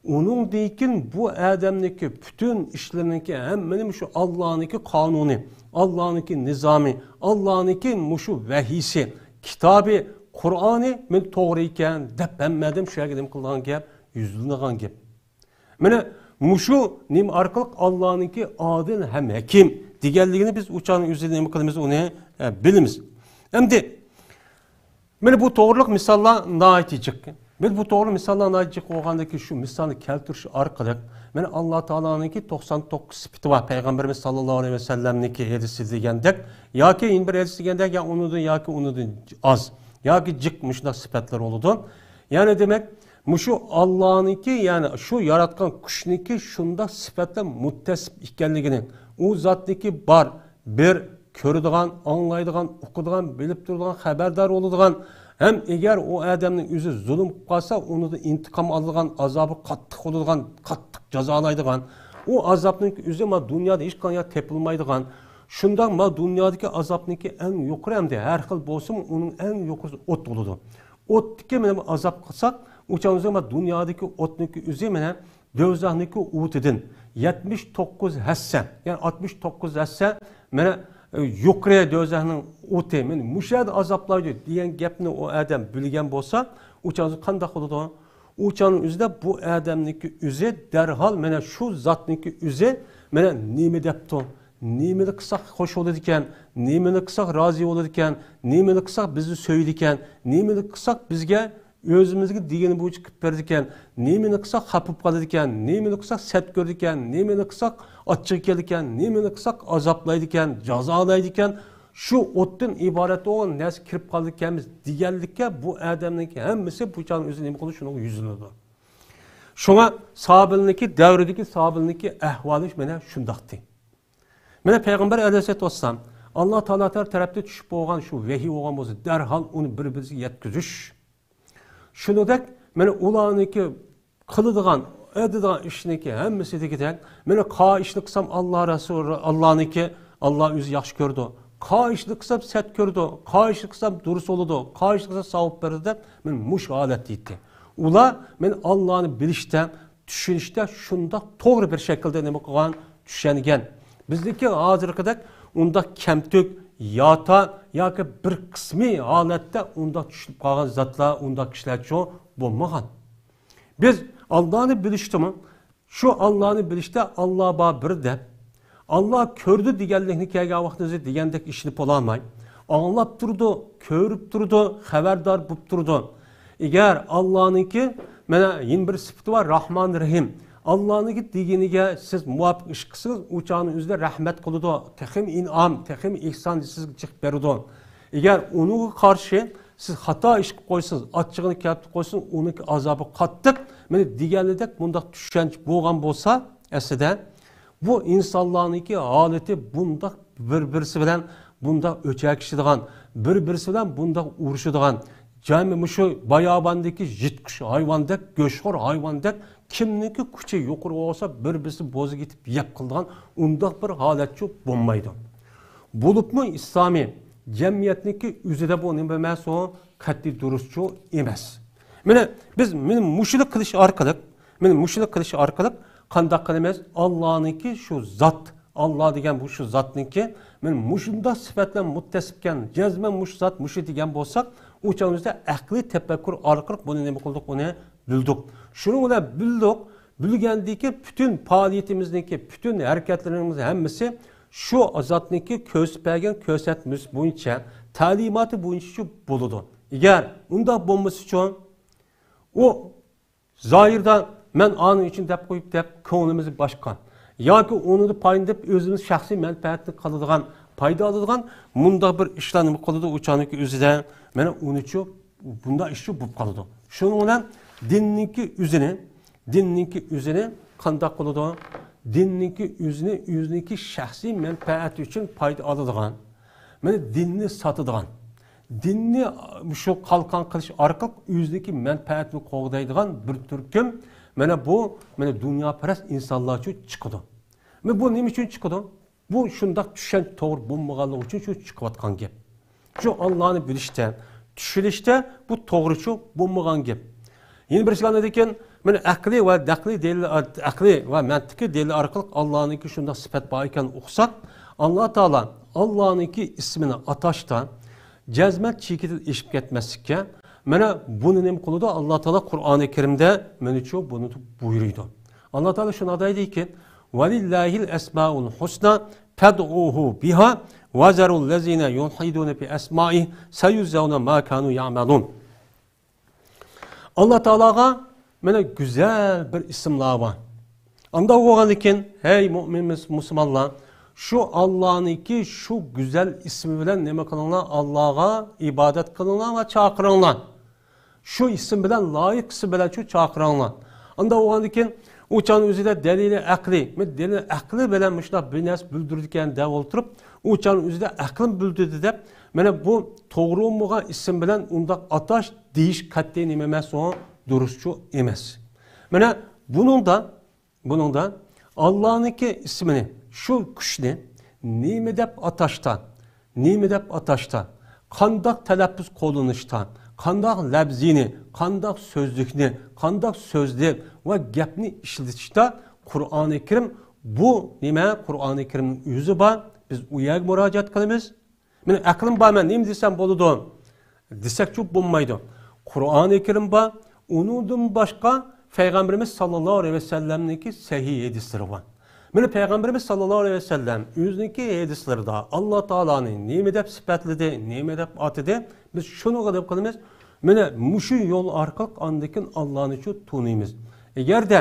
ئۇنىڭدىن كېيىن بۇ ئادەمنىڭكى پۈتۈن ئىشلىرىنىڭكى ھەممىنى مۇشۇ ئاللانىڭكى قانۇنى، ئاللانىڭكى نىزامى، ئاللانىڭكى مۇشۇ ۋەھىيسى، كىتابى، قۇرئانى مانا توغرا ئىكەن دەپ ھەممە ئادەم شۇ يەرگە نېمە قىلىدىغان گەپ؟ يۈزلىنىدىغان گەپ. مانا مۇشۇ نېمە ئارقىلىق ئاللانىڭكى ئادىل ھەم ھەكىم، دېگەنلىكىنى بىز ئۇ چاغنىڭ ئۆزىدە نېمە قىلىمىز، ئۇنى، ئە، بىلىمىز. ئەمدى مانا بۇ توغرىلىق مىساللار ناھايىتى جىق. مانا بۇ توغرا مىساللار ناھايىتى جىق بولغاندىن كېيىن شۇ مىسالنى كەلتۈرۈش ئارقىلىق مانا ئاللا تائالانىڭكى توقسان توققۇز سۈپىتى بار. پەيغەمبىرىمىز ساللاللاھۇ ئەلەيھى ۋەسەللەمنىڭكى ھەدىسى دېگەندەك ياكى يەنە بىر ھەدىس دېگەندەك يا ئۇنىڭدىن ياكى ئۇنىڭدىن ئاز ياكى جىق مۇشۇنداق سۈپەتلەر بولىدۇ. يەنى دېمەك، مۇشۇ ئاللانىڭكى، يەنى شۇ ياراتقان كۈچنىڭكى شۇنداق سۈپەتلەر مۇتتەسىپ ئىكەنلىكىنى، ئۇ زاتنىڭكى بار، بىر كۆرىدىغان، ئاڭلايدىغان، ئۇقىدىغان، بىلىپ تۇرىدىغان، خەۋەردار بولىدىغان، ھەم ئەگەر ئۇ ئادەمنىڭ ئۆزى زۇلۇم قىلىپ قالسا، ئۇنىڭدىن ئىنتىقام ئالىدىغان، ئازابى قاتتىق بولىدىغان، قاتتىق جازالايدىغان، ئۇ ئازابنىڭ ئۆزى ما دۇنيادا ھېچقانداق تېپىلمايدىغان، شۇنداق ما دۇنيادىكى ئازابنىڭكى ئەڭ يۇقىرى، ئەمدى ھەر خىل بولسىمۇ، ئۇنىڭ ئەڭ يۇقىرىسى ئوت بولىدۇ. ئوتتىكى مانا ئازاب قىلساق، ئۇ چاغدا ما دۇنيادىكى ئوتنىڭكى ئۆزى مانا دوزاخنىڭكى ئوتىدىن يەتمىش توققۇز ھەسسە، يەنى ئاتمىش توققۇز ھەسسە مانا، ئە، يۇقىرى دوزاخنىڭ ئوتى، مانا مۇشۇ يەردە ئازابلايدۇ دېگەن گەپنى ئۇ ئادەم بىلگەن بولسا، ئۇ چاغدا قانداق بولىدۇ؟ ئۇ چاغنىڭ ئۆزىدە بۇ ئادەمنىڭكى ئۆزى دەرھال مانا شۇ زاتنىڭكى ئۆزى مانا نېمە دەپتۇ؟ نېمىنى قىلساق خوش بولىدىكەن؟ نېمىنى قىلساق رازى بولىدىكەن؟ نېمىنى قىلساق بىزنى سۆيىدىكەن؟ نېمىنى قىلساق بىزگە ئۆزىمىزگە دېگىنى بويىچە قىلىپ بېرىدىكەن، نېمىنى قىلساق خاپا بولۇپ قالىدىكەن، نېمىنى قىلساق سەت كۆرىدىكەن، نېمىنى قىلساق ئاچچىقى كېلىدىكەن، نېمىنى قىلساق ئازابلايدىكەن، جازالايدىكەن، شۇ ئوتتىن ئىبارەت بولغان نەرسە كىرىپ قالىدىكەنمىز دېگەنلىككە، بۇ ئادەمنىڭكى ھەممىسى بۇ چاغنىڭ ئۆزىدە نېمە قىلىدۇ؟ شۇنىڭغا يۈزلىنىدۇ. شۇڭا سابىلنىڭكى دەۋرىدىكى سابىلنىڭكى ئەھۋالى مانا شۇنداقتى. مانا پەيغەمبەر ئەلەيھىسسالاتۇ ۋەسسالام ئاللا تائالا تەرەپتىن چۈشۈپ بولغان شۇ ۋەھىي بولغان بولسا، دەرھال ئۇنى بىر-بىرىگە يەتكۈزۈش. شۇنىڭدەك، مانا ئۇلارنىڭكى قىلىدىغان، ئېتىدىغان ئىشنىڭكى ھەممىسى دېگۈدەك، مانا قا ئىشنى قىلسام ئاللا رەسۇلى، ئاللانىڭكى، ئاللا ئۆزى ياخشى كۆرىدۇ. قا ئىشنى قىلسام سەت كۆرىدۇ، قا ئىشنى قىلسام دۇرۇس بولىدۇ، قا ئىشنى قىلسام ساۋاب بېرىدۇ دەپ، مانا مۇشۇ ھالەتتە ئىدى. ئۇلار مانا ئاللانى بىلىشتە، چۈشىنىشتە شۇنداق توغرا بىر شەكىلدە نېمە قىلغان؟ چۈشەنگەن. بىزنىڭكى ھازىرقىدەك ئۇنداق كەمتۈك، ياتا ياكى بىر قىسمى ھالەتتە ئۇنداق چۈشىنىپ قالغان زاتلار، ئۇنداق كىشىلەرچۇ بولمىغان. بىز ئاللانى بىلىشتىمۇ، شۇ ئاللانى بىلىشتە ئاللا بار بىر دەپ، ئاللا كۆردى دېگەنلىكنى كەلگەن ۋاقتىمىزدا دېگەندەك ئىشىنىپ بولالماي، ئاڭلاپ تۇرىدۇ، كۆرۈپ تۇرىدۇ، خەۋەردار بولۇپ تۇرىدۇ. ئەگەر ئاللانىڭكى مانا يەنە بىر سۈپىتى بار، راھمان رەھىم. ئاللانىڭكى دېگىنىگە سىز مۇۋاپىق ئىش قىلسىڭىز، ئۇ چاغنىڭ ئۆزىدە رەھمەت قىلىدۇ، تېخىمۇ ئىنئام، تېخىمۇ ئېھسان سىزگە جىق بېرىدۇ. ئەگەر ئۇنىڭغا قارشى سىز خاتا ئىش قىلىپ قويسىڭىز، ئاچچىقىنى كەلتۈرۈپ قويسىڭىز، ئۇنىڭكى ئازابى قاتتىق. مانا دېگەنلىدەك مۇنداق چۈشەنچە بولغان بولسا، ئەسلىدە بۇ ئىنسانلارنىڭكى ھالىتى بۇنداق بىر-بىرسى بىلەن بۇنداق ئۆچەكىشىدىغان، بىر-بىرسى بىلەن بۇنداق ئۇرۇشىدىغان، جەمئىي مۇشۇ باياۋاندىكى يىرتقۇچ ھايۋاندەك، گۆشخور ھايۋاندەك، كىمنىڭكى كۈچى يۇقىرى بولسا، بىر-بىرسى بوزۇپ كېتىپ يەپ قىلىدىغان ئۇنداق بىر ھالەتچۇ بولمايدۇ. بولۇپمۇ ئىسلامىي جەمئىيەتنىڭكى ئۆزىدە بۇ نېمە ئەمەس، ئۇ قەتئىي دۇرۇسچۇ ئەمەس. مانا بىز مانا مۇشۇنى قىلىش ئارقىلىق، مانا مۇشۇنى قىلىش ئارقىلىق قانداق قىلىمىز؟ ئاللانىڭكى شۇ زات، ئاللا دېگەن بۇ شۇ زاتنىڭكى، مانا مۇشۇنداق سۈپەت بىلەن مۇتتەسىپكەن، جەزمەن مۇشۇ زات مۇشۇ دېگەن بولساق، ئۇ چاغدا بىز ئەقلىي تەپەككۇر ئارقىلىق بۇنى نېمە قىلدۇق؟ ئۇنى بىلدۇق. شۇنىڭ بىلەن بىلدۇق، بىلگەندىن كېيىن پۈتۈن پائالىيىتىمىزنىڭكى، پۈتۈن ھەرىكەتلىرىمىز ھەممىسى شۇ زاتنىڭكى كۆرسىتىپ بەرگەن كۆرسەتمىسى بويىچە، تەلىماتى بويىچە شۇ بولىدۇ. ئەگەر ئۇنداق بولمىسىچۇ، ئۇ زاھىردا مەن ئانىڭ ئۈچۈن دەپ قويۇپ دەپ كۆڭلىمىزنى باشقا ياكى ئۇنىڭدىن پايدىلىنىپ ئۆزىمىز شەخسىي مەنپەئەتنى قىلىدىغان، پايدا ئالىدىغان مۇنداق بىر ئىشلارنى قىلىدۇ، ئۇ چاغنىڭكى ئۆزىدە مانا ئۇنىچۇ بۇنداق ئىشچۇ بولۇپ قالىدۇ. شۇنىڭ بىلەن دىننىڭكى ئۆزىنى، دىننىڭكى ئۆزىنى قانداق قىلىدۇ؟ دىننىڭكى ئۆزىنى ئۆزىنىڭكى شەخسىي مەنپەئەتى ئۈچۈن پايدا ئالىدىغان، مانا دىننى ساتىدىغان، دىننى شۇ قالقان قىلىش ئارقىلىق ئۆزىنىڭكى مەنپەئەتىنى قوغدايدىغان بىر تۈركۈم مانا بۇ مانا دۇنياپەرەس ئىنسانلارچۇ چىقىدۇ. مانا بۇ نېمە ئۈچۈن چىقىدۇ؟ بۇ شۇنداق چۈشەنچە توغرا بولمىغانلىقى ئۈچۈن شۇ چىقىۋاتقان گەپ. شۇ ئاللانى بىلىشتە، چۈشىنىشتە بۇ توغرىچۇ بولمىغان گەپ. يەنە بىرسى ئاندىن كېيىن، مانا ئەقلىي ۋە نەقلىي دەلىل، ئەقلىي ۋە مەنتىقىي دەلىل ئارقىلىق ئاللانىڭكى شۇنداق سۈپەت بار ئىكەنلىكىنى ئۇقساق، ئاللا تائالا ئاللانىڭكى ئىسمىنى ئاتاشتا جەزمەن چېكىدىن ئېشىپ كەتمەسلىككە، مانا بۇنى نېمە قىلىدۇ؟ ئاللا تائالا قۇرئانى كەرىمدە مانا شۇ بۇنى بۇيرۇيدۇ. ئاللا تائالا شۇنداق دەيدىكى، ۋەلىللاھىل ئەسمائۇل ھۇسنا فادعوه بها وذروا الذين يلحدون في أسمائه سيجزون ما كانوا يعملون. ئاللا تائالاغا مانا گۈزەل بىر ئىسىملار بار. ئانداق بولغاندىكىن، ھەي مۇئمىن مۇس-، مۇسۇلمانلار، شۇ ئاللانىڭكى شۇ گۈزەل ئىسمى بىلەن نېمە قىلىڭلار؟ ئاللاغا ئىبادەت قىلىڭلار ۋە چاقىرىڭلار. شۇ ئىسىم بىلەن، لايىق ئىسىم بىلەن شۇ چاقىرىڭلار. ئانداق بولغاندىكىن، ئۇ چاغنىڭ ئۆزىدە دەلىلى ئەقلىي، مەن دەلىل ئەقلى بىلەن مۇشۇنداق بىر نەرسە بىلدۈرىدىكەن دەپ ئولتۇرۇپ، ئۇ چاغنىڭ ئۆزىدە ئەقلىم بىلدۈردى دەپ، مانا بۇ توغرا بولمىغان ئىسىم بىلەن ئۇنداق ئاتاش دېيىش قەتئىي نېمە ئەمەس، ئۇ دۇرۇسچۇ ئەمەس. مانا بۇنىڭدا، بۇنىڭدا ئاللانىڭكى ئىسمىنى، شۇ كۈچنى نېمە دەپ ئاتاشتا، نېمە دەپ ئاتاشتا، قانداق تەلەپپۇز قوللىنىشتا، قانداق لەپزىنى، قانداق سۆزلۈكنى، قانداق سۆزنى ۋە گەپنى ئىشلىتىشتا قۇرئانى كەرىم بۇ نېمە؟ قۇرئانى كەرىمنىڭ ئۆزى بار. بىز ئۇ يەرگە مۇراجىئەت قىلىمىز. مېنىڭ ئەقلىم بار، مەن نېمە دېسەم بولىدۇ دېسەكچۇ بولمايدۇ. قۇرئانى كەرىم بار، ئۇنىڭدىن باشقا پەيغەمبىرىمىز ساللاللاھۇ ئەلەيھى ۋەسەللەمنىڭكى سەھىھ ھەدىسلىرى بار. مانا پەيغەمبىرىمىز ساللاللاھۇ ئەلەيھى ۋەسەللەم ئۆزىنىڭكى ھەدىسلىرىدا ئاللا تائالانى نېمە دەپ سۈپەتلىدى، نېمە دەپ ئاتىدى، بىز شۇنىڭغا دىققەت قىلىمىز. مانا مۇشۇ يول ئارقىلىق ئاندىن كېيىن ئاللانىچۇ تونۇيمىز. ئەگەردە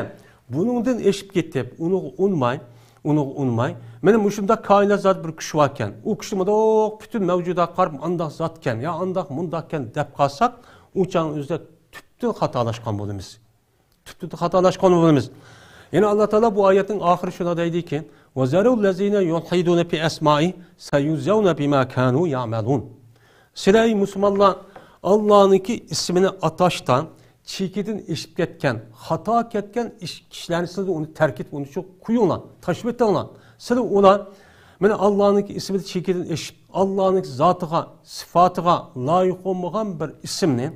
بۇنىڭدىن ئېشىپ كېتىپ، ئۇنىڭغا ئۇنماي، ئۇنىڭغا ئۇنماي، مانا مۇشۇنداق كائىنات زادى بىر كۈچ باركەن، ئۇ كۈچنى مۇنداق پۈتۈن مەۋجۇداتقا قارىپ ئانداق زاتكەن يا ئانداق مۇنداقكەن دەپ قالساق، ئۇ چاغنىڭ ئۆزىدە تۈپتىن خاتالاشقان بولىمىز. تۈپتىن خاتالاشقان بولىمىز. يەنە ئاللا تائالا بۇ ئايەتنىڭ ئاخىرى شۇنداق دەيدىكى، وذروا الذين يلحدون في أسمائه سيجزون بما كانوا يعملون. سىلەر ئەي مۇسۇلمانلار، ئاللانىڭكى ئىسمىنى ئاتاشتا چېكىدىن ئېشىپ كەتكەن، خاتا كەتكەن ئىش، كىشىلەرنى سىلەر ئۇنى تەرك ئېتىپ، ئۇنى شۇ قويۇڭلار، تاشلىۋېتىڭلار. سىلەر ئۇلار مانا ئاللانىڭكى ئىسمىدا چېكىدىن ئېشىپ، ئاللانىڭكى زاتىغا، سىپاتىغا لايىق بولمىغان بىر ئىسىمنى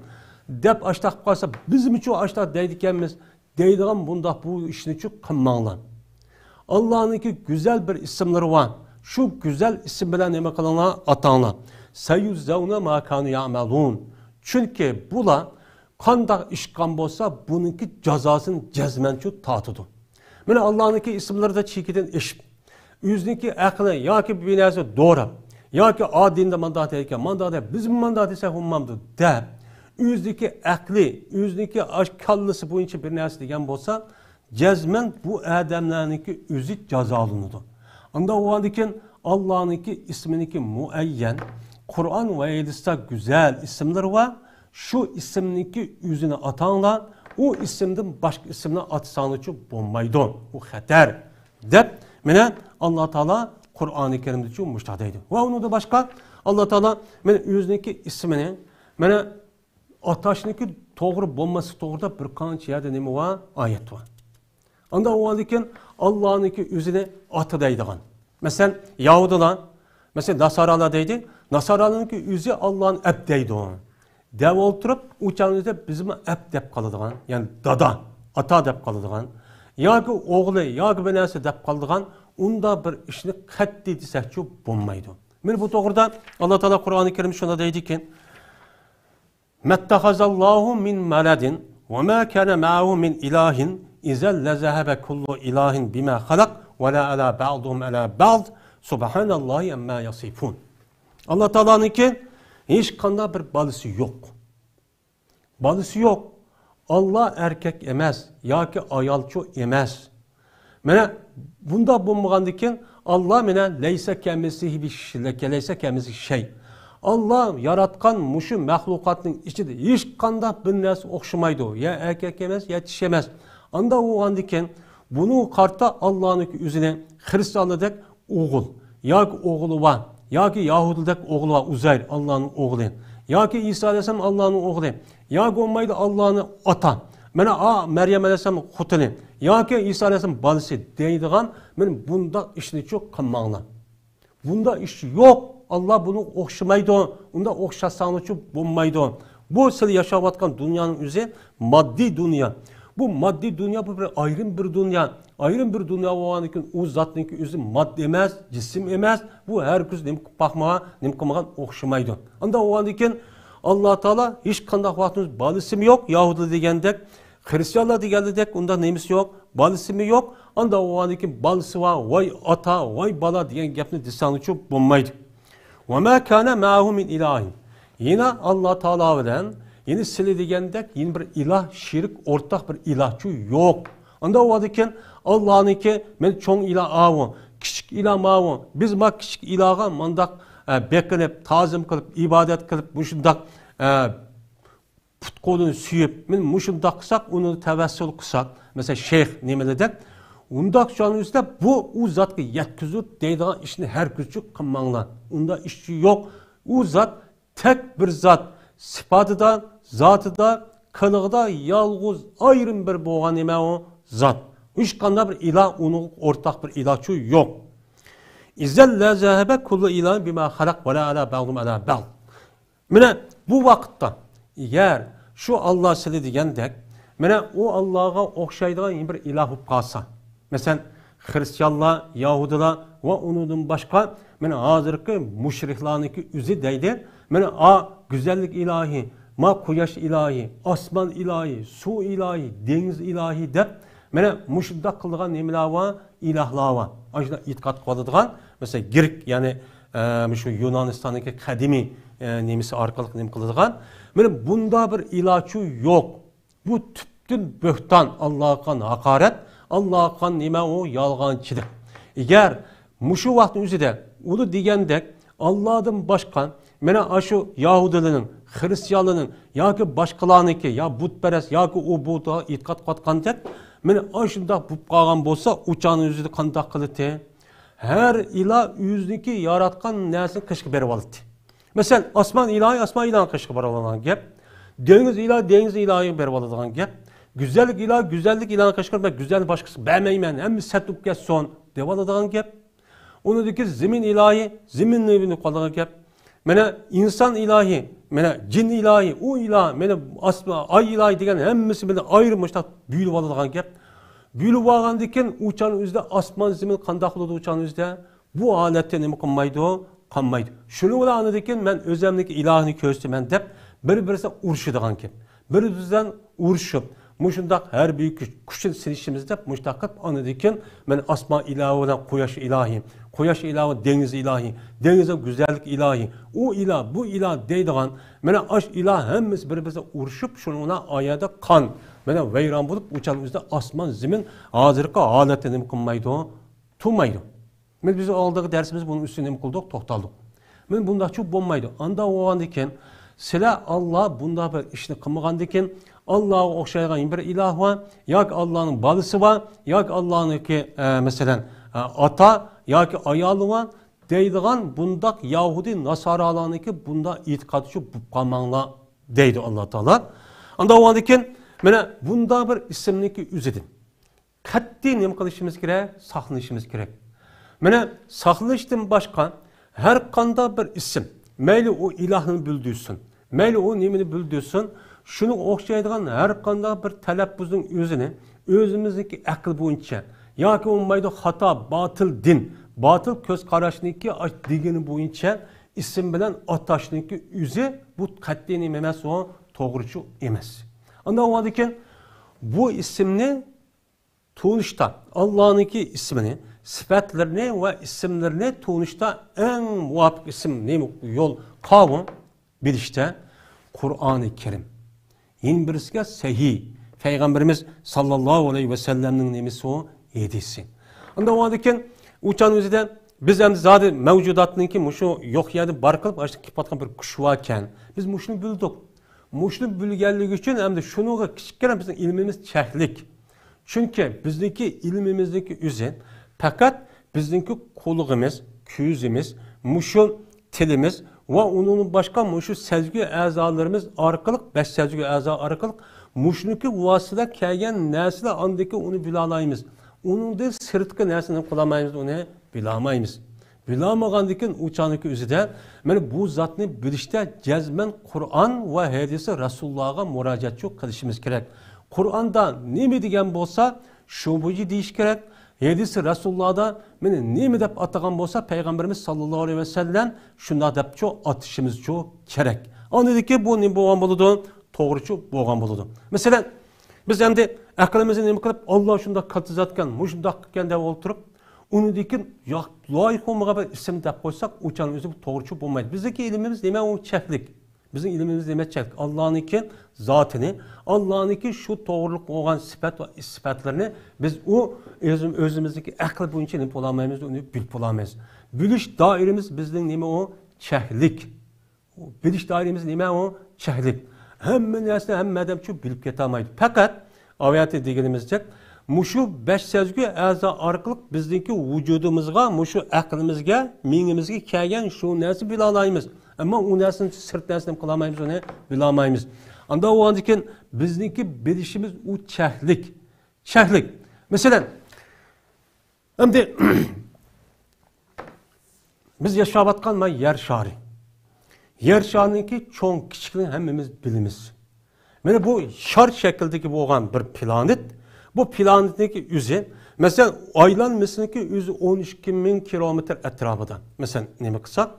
دەپ ئاشتاق قىلىپ قالسا، بىزمۇچۇ ئاشتاق دەيدىكەنمىز دەيدىغان بۇنداق بۇ ئىشنىچۇ قىلماڭلار. ئاللانىڭكى گۈزەل بىر ئىسىملىرى بار. شۇ گۈزەل ئىسىم بىلەن نېمە قىلىڭلار؟ ئاتاڭلار. سيجزون ما كانوا يعملون. چۈنكى بۇلار قانداق ئىش قىلغان بولسا، بۇنىڭكى جازاسىنى جەزمەنچۇ تارتىدۇ. مانا ئاللانىڭكى ئىسىملىرىدا چېكىدىن ئېشىپ، ئۆزىنىڭكى ئەقلى ياكى بىر نەرسە دوراپ، ياكى ئا دىندا مانداق دەيدىكەن، مانداق دەپ، بىزمۇ مانداق دېسەك بولمامدۇ دەپ، ئۆزىنىڭكى ئەقلى، ئۆزىنىڭكى ئاش كاللىسى بويىچە بىر نەرسە دېگەن بولسا، جەزمەن بۇ ئادەملەرنىڭكى ئۆزى جازالىنىدۇ. ئانداق بولغاندىكىن ئاللانىڭكى ئىسمىنىڭكى مۇئەييەن، قۇرئان ۋە ھەدىستە گۈزەل ئىسىملىرى بار. شۇ ئىسىمنىڭكى ئۆزىنى ئاتاڭلار، ئۇ ئىسىمدىن باشقا ئىسىمنى ئاتىساڭلارچۇ بولمايدۇ. ئۇ خەتەر. دەپ، مانا ئاللا تائالا قۇرئانى كەرىمدىچۇ مۇشۇنداق دەيدۇ. ۋە ئۇنىڭدىن باشقا ئاللا تائالا مانا ئۆزىنىڭكى ئىسمىنى، مانا ئاتاشنىڭكى توغرا بولماسلىقى توغرىدا بىر قانچە يەردە نېمە بار؟ ئايەت بار. ئانداق بولغاندىكىن ئاللانىڭكى ئۆزىنى ئاتا دەيدىغان. مەسىلەن، يەھۇدىيلار، مەسىلەن، ناسارالار دەيدۇ. ناسارالارنىڭكى ئۆزى ئاللانى ئەب دەيدۇ. دەپ ئولتۇرۇپ، ئۇ چاغنىڭ ئۆزىدە بىزمۇ ئەپ دەپ قالىدىغان، يەنى دادا، ئاتا دەپ قالىدىغان، ياكى ئوغلى، ياكى بىر نەرسە دەپ قالىدىغان، ئۇنداق بىر ئىشنى قەتئىي دېسەكچۇ بولمايدۇ. مانا بۇ توغرىدا ئاللا تائالا قۇرئانى كەرىمدە شۇنداق دەيدىكەن، ما اتخذ الله من ولد وما كان معه من إله إذا لذهب كل إله بما خلق ولعلى بعضهم على بعض سبحان الله عما يصفون. ئاللا تائالانىڭكى ھېچقانداق بىر بالىسى يوق. بالىسى يوق. ئاللا ئەركەك ئەمەس ياكى ئايالچۇ ئەمەس. مانا بۇنداق بولمىغاندىكىن، ئاللا مانا لەيسە كەمىسلىھى بىش-، لەيسە كەمىسلىھى شەي. ئاللا ياراتقان مۇشۇ مەخلۇقاتنىڭ ئىچىدە ھېچقانداق بىر نەرسە ئوخشىمايدۇ. يا ئەركەك ئەمەس، يا چىشى ئەمەس. ئانداق بولغاندىكىن، بۇنىڭغا قارىتا ئاللانىڭكى ئۆزىنى خرىستىيانلاردەك ئوغۇل ياكى ئوغلى بار، ياكى يەھۇدىيلەردەك ئوغلى بار، ئۇزەير، ئاللانىڭ ئوغلى، ياكى ئىسا ئەلەيھىسسالام ئاللانىڭ ئوغلى، ياكى بولمايدۇ ئاللانىڭ ئاتا، مانا ئا مەريەم ئەلەيھىسسالام خوتۇنى، ياكى ئىسا ئەلەيھىسسالام بالىسى دەيدىغان، مانا بۇنداق ئىشنىچۇ قىلماڭلار. بۇنداق ئىش يوق. ئاللا بۇنىڭغا ئوخشىمايدۇ. ئۇنداق ئوخشاتساڭلارچۇ بولمايدۇ. بۇ سىلەر ياشاۋاتقان دۇنيانىڭ ئۆزى ماددىي دۇنيا. بۇ ماددىي دۇنيا، بۇ بىر ئايرىم بىر دۇنيا. ئايرىم بىر دۇنيا بولغاندىن كېيىن، ئۇ زاتنىڭكى ئۆزى ماددا ئەمەس، جىسىم ئەمەس. بۇ ھەرگىز نېمە قىلىپ باقمىغان، نېمە قىلمىغان ئوخشىمايدۇ. ئانداق بولغاندىن كېيىن، ئاللا تائالا ھېچقانداق ۋاقتىمىز بالىسىمۇ يوق، يەھۇدىيلار دېگەندەك، خرىستىيانلار دېگەندەك ئۇنداق نېمىسى يوق، بالىسىمۇ يوق. ئانداق بولغاندىن كېيىن بالىسى بار، ۋاي ئاتا، ۋاي بالا دېگەن گەپنى دېسەڭچۇ بولمايدۇ. وما كان معه من إله. يەنە ئاللا تائالا بىلەن يەنە سىلى دېگەندەك يەنە بىر ئىلاھ، شېرىك، ئورتاق بىر ئىلاھچۇ يوق. ئانداق بولغاندىن كېيىن ئاللانىڭكى، مەن چوڭ ئىلاھ ئاۋۇ، كىچىك ئىلاھ ماۋۇ، بىز ما كىچىك ئىلاھقا مانداق، ئە، بېقىنىپ، تازىم قىلىپ، ئىبادەت قىلىپ، مۇشۇنداق، ئە، پۇت-قولىنى سۆيۈپ، مەن مۇشۇنداق قىلساق، ئۇنى تەۋەسسۇل قىلساق، مەسىلەن، شەيخ نېمىلىدەك، ئۇنداق چاغنىڭ ئۆزىدە بۇ ئۇ زاتقا يەتكۈزۈپ دەيدىغان ئىشنى ھەرگىزچۇ قىلماڭلار. ئۇنداق ئىشچۇ يوق. ئۇ زات تەك بىر زات، سىپاتىدا، زاتىدا، قىلىقىدا يالغۇز ئايرىم بىر بولغان نېمە ئۇ زات. ھېچقانداق بىر ئىلاھ، ئۇنىڭغا ئورتاق بىر ئىلاھچۇ يوق. إذا لذهب كل إله بما خلق ولا آلى بعضهم على بعض. مانا بۇ ۋاقىتتا ئەگەر شۇ ئاللا سىلى دېگەندەك، مانا ئۇ ئاللاغا ئوخشايدىغان يەنە بىر ئىلاھ بولۇپ قالسا، مەسىلەن، خرىستىيانلار، يەھۇدىيلار ۋە ئۇنىڭدىن باشقا، مانا ھازىرقى مۇشرىكلارنىڭكى ئۆزى دەيدۇ، مانا ئا گۈزەللىك ئىلاھى، ما قۇياش ئىلاھى، ئاسمان ئىلاھى، سۇ ئىلاھى، دېڭىز ئىلاھى دەپ، مانا مۇشۇنداق قىلىدىغان نېمىلەر بار؟ ئىلاھلار بار. ئاشۇنداق ئېتىقاد قىلىۋالىدىغان، مەسىلەن، گرېك، يەنى، ئە، مۇشۇ يۇنانىستاندىكى قەدىمىي، ئە، نېمىسى ئارقىلىق نېمە قىلىدىغان. مانا بۇنداق بىر ئىلاھچۇ يوق. بۇ تۈپتىن بۆھتان، ئاللاغا قىلغان ھاقارەت، ئاللاغا قىلغان نېمە ئۇ؟ يالغانچىلىق. ئەگەر مۇشۇ ۋاقىتنىڭ ئۆزىدە ئۇلار دېگەندەك ئاللادىن باشقا، مانا ئاشۇ يەھۇدىيلارنىڭ، خرىستىيانلارنىڭ ياكى باشقىلارنىڭكى، يا بۇتپەرەس، ياكى ئۇ بۇتقا ئېتىقاد قىلىۋاتقاندەك، مانا ئاشۇنداق بولۇپ قالغان بولسا، ئۇ چاغنىڭ ئۆزىدە قانداق قىلىتى؟ ھەر ئىلاھ ئۆزىنىڭكى ياراتقان نەرسىنى قېشىغا بېرىۋالاتتى. مەسىلەن، ئاسمان ئىلاھى ئاسمان ئىلاھىنى قېشىغا بېرىۋالىدىغان گەپ. دېڭىز ئىلاھى دېڭىز ئىلاھىغا بېرىۋالىدىغان گەپ. گۈزەللىك ئىلاھى گۈزەللىك ئىلاھىنى قېشىغا بېرىپ، مەن گۈزەلنى باشقىسىغا بەرمەيمەن، ھەممىسى سەت بولۇپ كەتسۇن، دەۋالىدىغان گەپ. ئۇنىڭدىن كېيىن زېمىن ئىلاھى زېمىننى قالىدىغان گەپ. مانا ئىنسان ئىلاھى، مانا جىن ئىلاھى، ئۇ ئىلاھ، مانا ئاسما-، ئاي ئىلاھى دېگەن ھەممىسى بىلەن ئايرىم مۇشتاق بۆلۈۋالىدىغان گەپ. بۆلۈۋالغاندىن كېيىن ئۇ چاغنىڭ ئۆزىدە ئاسمان زېمىن قانداق بولىدۇ ئۇ چاغنىڭ ئۆزىدە؟ بۇ ھالەتتە نېمە قىلمايدۇ؟ قالمايدۇ. شۇنىڭ بىلەن ئاندىن كېيىن مەن ئۆزۈمنىڭكى ئىلاھىنى كۆرسىتىمەن دەپ بىر-بىرسى ئۇرۇشىدىغان گەپ. بىر-بىرسى بىلەن ئۇرۇشۇپ، مۇشۇنداق ھەربىي كۈچ، كۈچنى سىنىشىمىز دەپ مۇشۇنداق قىلىپ، ئاندىن كېيىن مەن ئاسمان ئىلاھى بىلەن قۇياش ئىلاھى، قۇياش ئىلاھى دېڭىز ئىلاھى، دېڭىزدا گۈزەللىك ئىلاھى، ئۇ ئىلاھ، بۇ ئىلاھ دەيدىغان، مانا ئاش ئىلاھ ھەممىسى بىر-بىرسى ئۇرۇشۇپ، شۇنىڭ بىلەن ئايەدە قان، مانا ۋەيران بولۇپ، ئۇ چاغ ئۆزىدە ئاسمان زېمىن ھازىرقى ھالەتتە نېمە قىلمايدۇ؟ تۇرمايدۇ. مانا بىز ئالدىقى دەرسىمىزدە بۇنىڭ ئۈستىدە نېمە قىلدۇق؟ توختالدۇق. مانا بۇنداقچۇ بولمايدۇ. ئانداق بولغاندىن كېيىن، سىلەر ئاللا بۇنداق بىر ئىشنى قىلمىغاندىن كېيىن، ئاللاغا ئوخشايدىغان بىر ئىلاھ بار، ياكى ئاللانىڭ بالىسى بار، ياكى ئاللانىڭكى، ئە، مەسىلەن، ئە، ئاتا ياكى ئايالى بار دەيدىغان بۇنداق يەھۇدىي ناسارالارنىڭكى بۇنداق ئېتىقادىچۇ بولۇپ قالماڭلار دەيدۇ ئاللا تائالا. ئانداق بولغاندىن كېيىن، مانا بۇنداق بىر ئىسىمنىڭكى ئۆزىدىن قەتئىي نېمە قىلىشىمىز كېرەك؟ ساقلىنىشىمىز كېرەك. مانا ساقلىنىشتىن باشقا ھەر قانداق بىر ئىسىم، مەيلى ئۇ ئىلاھنى بىلدۈرسۇن، مەيلى ئۇ نېمىنى بىلدۈرسۇن، شۇنىڭغا ئوخشايدىغان ھەر قانداق بىر تەلەپپۇزنىڭ ئۆزىنى ئۆزىمىزنىڭكى ئەقىل بويىچە ياكى بولمايدۇ خاتا، باتىل دىن، باتىل كۆز قاراشنىڭكى دېگىنى بويىچە ئىسىم بىلەن ئاتاشنىڭكى ئۆزى بۇ قەتئىي نېمە ئەمەس، ئۇ توغرىچۇ ئەمەس. ئاندىن ئۇنىڭدىن كېيىن بۇ ئىسىمنى تونۇشتا، ئاللانىڭكى ئىسمىنى، سۈپەتلىرىنى ۋە ئىسىملىرىنى تونۇشتا ئەڭ مۇۋاپىق ئىسىم نېمە يول قاۋۇ بىلىشتە قۇرئانى كەرىم. يەنە بىرسىگە سەھىھ پەيغەمبىرىمىز ساللاللاھۇ ئەلەيھى ۋەسەللەمنىڭ نېمىسى ئۇ؟ ھەدىسى. ئاندىن ئۇنىڭدىن كېيىن ئۇ چاغنىڭ ئۆزىدە بىز ئەمدى زادى مەۋجۇداتنىڭكى مۇشۇ يوق يەردىن بار قىلىپ، ئاشۇ كېلىپ قالغان بىر كۈچ باركەن. بىز مۇشۇنى بىلدۇق. مۇشۇنى بىلگەنلىكى ئۈچۈن ئەمدى شۇنىڭغا كىچىككىنە بىزنىڭ ئىلمىمىز چەكلىك. چۈنكى بىزنىڭكى ئىلمىمىزنىڭكى ئۆزى پەقەت بىزنىڭكى قۇلىقىمىز، كۆزىمىز، مۇشۇ تىلىمىز ۋە ئۇنىڭدىن باشقا مۇشۇ سەزگۈ ئەزالىرىمىز ئارقىلىق، بەش سەزگۈ ئەزا ئارقىلىق مۇشۇنىڭكى ۋاسىتىدە كەلگەن نەرسىلەر ئاندىكى ئۇنى بىلالايمىز. ئۇنىڭدىن سىرتقى نەرسىنى قىلالمايمىز، ئۇنى بىلالمايمىز. بىلالمىغاندىكىن ئۇ چاغنىڭكى ئۆزىدە مانا بۇ زاتنى بىلىشتە جەزمەن قۇرئان ۋە ھەدىسى رەسۇلۇللاغا مۇراجىئەتچۇ قىلىشىمىز كېرەك. قۇرئاندا نېمە دېگەن بولسا، شۇ بويىچە دېيىش كېرەك. ھەدىسى رەسۇلۇللادا مانا نېمە دەپ ئاتىغان بولسا، پەيغەمبىرىمىز ساللاللاھۇ ئەلەيھى ۋەسەللەم شۇنداق دەپچۇ ئاتىشىمىزچۇ كېرەك. ئاندىن كېيىن بۇ نېمە بولغان بولىدۇ؟ توغرىچۇ بولغان بولىدۇ. مەسىلەن، بىز ئەمدى ئەقلىمىزنى نېمە قىلىپ، ئاللا شۇنداق كاتتا زاتكەن، مۇشۇنداق ئىكەن دەپ ئولتۇرۇپ، ئۇنىڭدىن كېيىن يا-، لايىق بولمىغان بىر ئىسىم دەپ قويساق، ئۇ چاغنىڭ ئۆزى توغرا چۈشۈپ بولمايدۇ. بىزنىڭكى ئىلمىمىز نېمە؟ ئۇ چەكلىك. بىزنىڭ ئىلمىمىز نېمە؟ چەكلىك. ئاللانىڭكى زاتىنى، ئاللانىڭكى شۇ توغرىلىق بولغان سۈپەت ۋە سۈپەتلىرىنى بىز ئۇ ئۆزىم-، ئۆزىمىزنىڭكى ئەقلى بويىچە نېمە بولالمايمىز، ئۇنى بىلىپ بولالمايمىز. بىلىش دائىرىمىز بىزنىڭ نېمە ئۇ؟ چەكلىك. بىلىش دائىرىمىز نېمە ئۇ؟ چەكلىك. ھەممە نەرسىنى ھەممە ئادەم شۇ بىلىپ كېتەلمەيدۇ. پەقەت ئاۋەتى دېگىنىمىزدەك، مۇشۇ بەش سەزگۈ ئەزا ئارقىلىق بىزنىڭكى ۋۇجۇدىمىزغا، مۇشۇ ئەقلىمىزگە، مېڭىمىزگە كەلگەن شۇ نەرسە بىلالايمىز. ئەمما ئۇ نەرسىنى، سىرت نەرسىنى قىلالمايمىز، ئۇنى بىلالمايمىز. ئانداق بولغاندىكىن بىزنىڭكى بىلىشىمىز ئۇ چەكلىك. چەكلىك. مەسىلەن، ئەمدى بىز ياشاۋاتقان مانا يەر شارى. يەر شارىنىڭكى چوڭ كىچىكلىكىنى ھەممىمىز بىلىمىز. مانا بۇ شار شەكلىدىكى بولغان بىر پلانېت. بۇ پلانېتنىڭكى ئۆزى، مەسىلەن، ئايلانمىسىنىڭكى ئۆزى ئون ئىككى مىڭ كىلومېتىر ئەتراپىدا. مەسىلەن، نېمە قىلساق،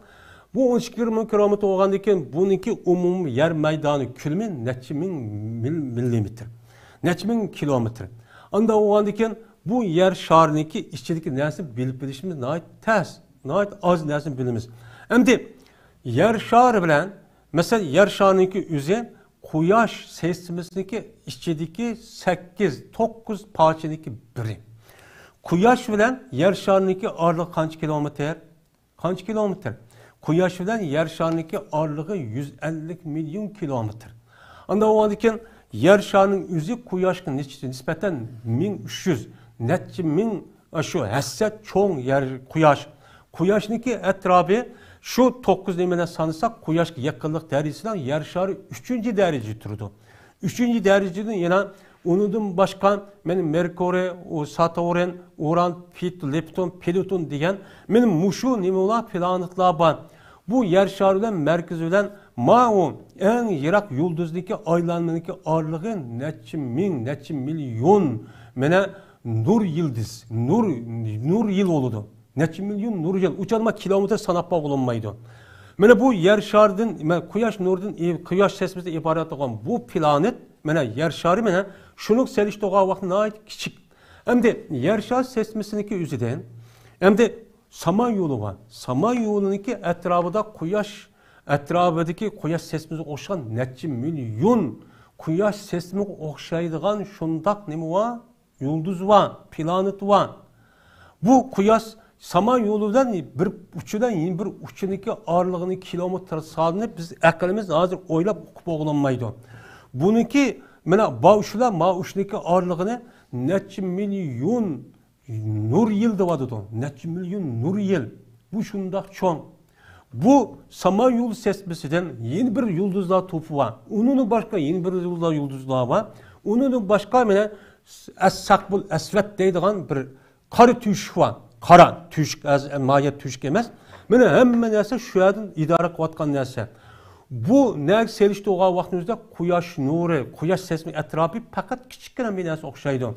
بۇ ئون ئىككى مىڭ كىلومېتىر بولغاندىن كېيىن، بۇنىڭكى ئومۇمىي يەر مەيدانى كۆلىمى نەچچە مىڭ مىل-، مىللىمېتىر، نەچچە مىڭ كىلومېتىر. ئانداق بولغاندىن كېيىن، بۇ يەر شارىنىڭكى ئىچىدىكى نەرسىنى بىلىپ بېلىشىمىز ناھايىتى تەس، ناھايىتى ئاز نەرسىنى بىلىمىز. ئەمدى يەر شارى بىلەن، مەسىلەن، يەر شارىنىڭكى ئۆزى قۇياش سىستېمىسىنىڭكى ئىچىدىكى سەككىز، توققۇز پارچىنىڭكى بىرى. قۇياش بىلەن يەر شارىنىڭكى ئارىلىقى قانچە كىلومېتىر؟ قانچە كىلومېتىر؟ قۇياش بىلەن يەر شارىنىڭكى ئارىلىقى يۈز ئەللىك مىليون كىلومېتىر. ئانداق بولغاندىكىن، يەر شارىنىڭ ئۆزى قۇياشقا نىس-، نىسبەتەن مىڭ ئۈچ يۈز، نەچچە مىڭ، شۇ ھەسسە چوڭ يەر، قۇياش. قۇياشنىڭكى ئەتراپى شۇ توققۇز نېمە بىلەن سانىساق، قۇياشقا يېقىنلىق دەرىجىسىدە يەر شارى ئۈچىنچى دەرىجىدە تۇرىدۇ. ئۈچىنچى دەرىجىدىن يەنە ئۇنىڭدىن باشقا، مانا، مېركۇرىي، ئۇ ساتۇرن، ئۇران، پىت-، لېپتون، پلۇتون دېگەن، مانا، مۇشۇ نېمىلەر، پلانېتلار بار. بۇ يەر شارى بىلەن مەركىزى بىلەن ماۋۇ ئەڭ يىراق يۇلدۇزنىڭكى ئايلانمىنىڭكى ئارىلىقى نەچچە مىڭ، نەچچە مىليون، مانا، نۇر يىلدىز، نۇر، نۇر يىل بولىدۇ. نەچچە مىليون نۇر يىل، ئۇچۇرما كىلومېتىر ساناپ بولۇنمايدۇ. مانا بۇ يەر شارىدىن، مانا قۇياش نۇرىدىن، قۇياش سىستېمىسىدىن ئىبارەت بولغان بۇ پلانېت، مانا يەر شارى، مانا شۇنىڭ سېلىشتۇرغان ۋاقتى ناھايىتى كىچىك. ئەمدى يەر شارى سىستېمىسىنىڭكى ئۆزىدىن، ئەمدى سامان يولى بار. سامان يولىنىڭكى ئەتراپىدا قۇياش، ئەتراپىدىكى قۇياش سىستېمىسىغا ئوخشىغان نەچچە مىليون قۇياش سىستېمىغا ئوخشايدىغان شۇنداق نېمە بار؟ يۇلدۇز بار، پلانېت بار. بۇ قۇياش سامان يولى بىلەن بىر ئۇچى بىلەن يەنە بىر ئۇچىنىڭكى ئارىلىقىنى كىلومېتىر سانىنى بىز ئەقلىمىز ھازىر ئويلاپ ئۇقۇپ بولغىلىمايدۇ. بۇنىڭكى مانا با ئۇچ بىلەن ما ئۇچنىڭكى ئارىلىقىنى نەچچە مىليون نۇر يىل دەۋاتىدۇ. نەچچە مىليون نۇر يىل. بۇ شۇنداق چوڭ. بۇ سامان يولى سىستېمىسىدىن يەنە بىر يۇلدۇزلار توپى بار. ئۇنىڭدىن باشقا يەنە بىر يۇلدۇزلار، يۇلدۇزلار بار. ئۇنىڭدىن باشقا مانا ئەس-، ئەسسەقبۇل ئەسۋەت دەيدىغان بىر قارا تۆشۈك بار. قارا تۆشۈك، ئەز-، مايە تۆشۈك ئەمەس. مانا ھەممە نەرسە شۇ يەردىن ئىدارە قىلىۋاتقان نەرسە. بۇ نەگە سېلىشتۇرغان ۋاقتىمىزدا قۇياش نۇرى، قۇياش سىستېمىسى ئەتراپى پەقەت كىچىككىنە بىر نەرسە ئوخشايدۇ.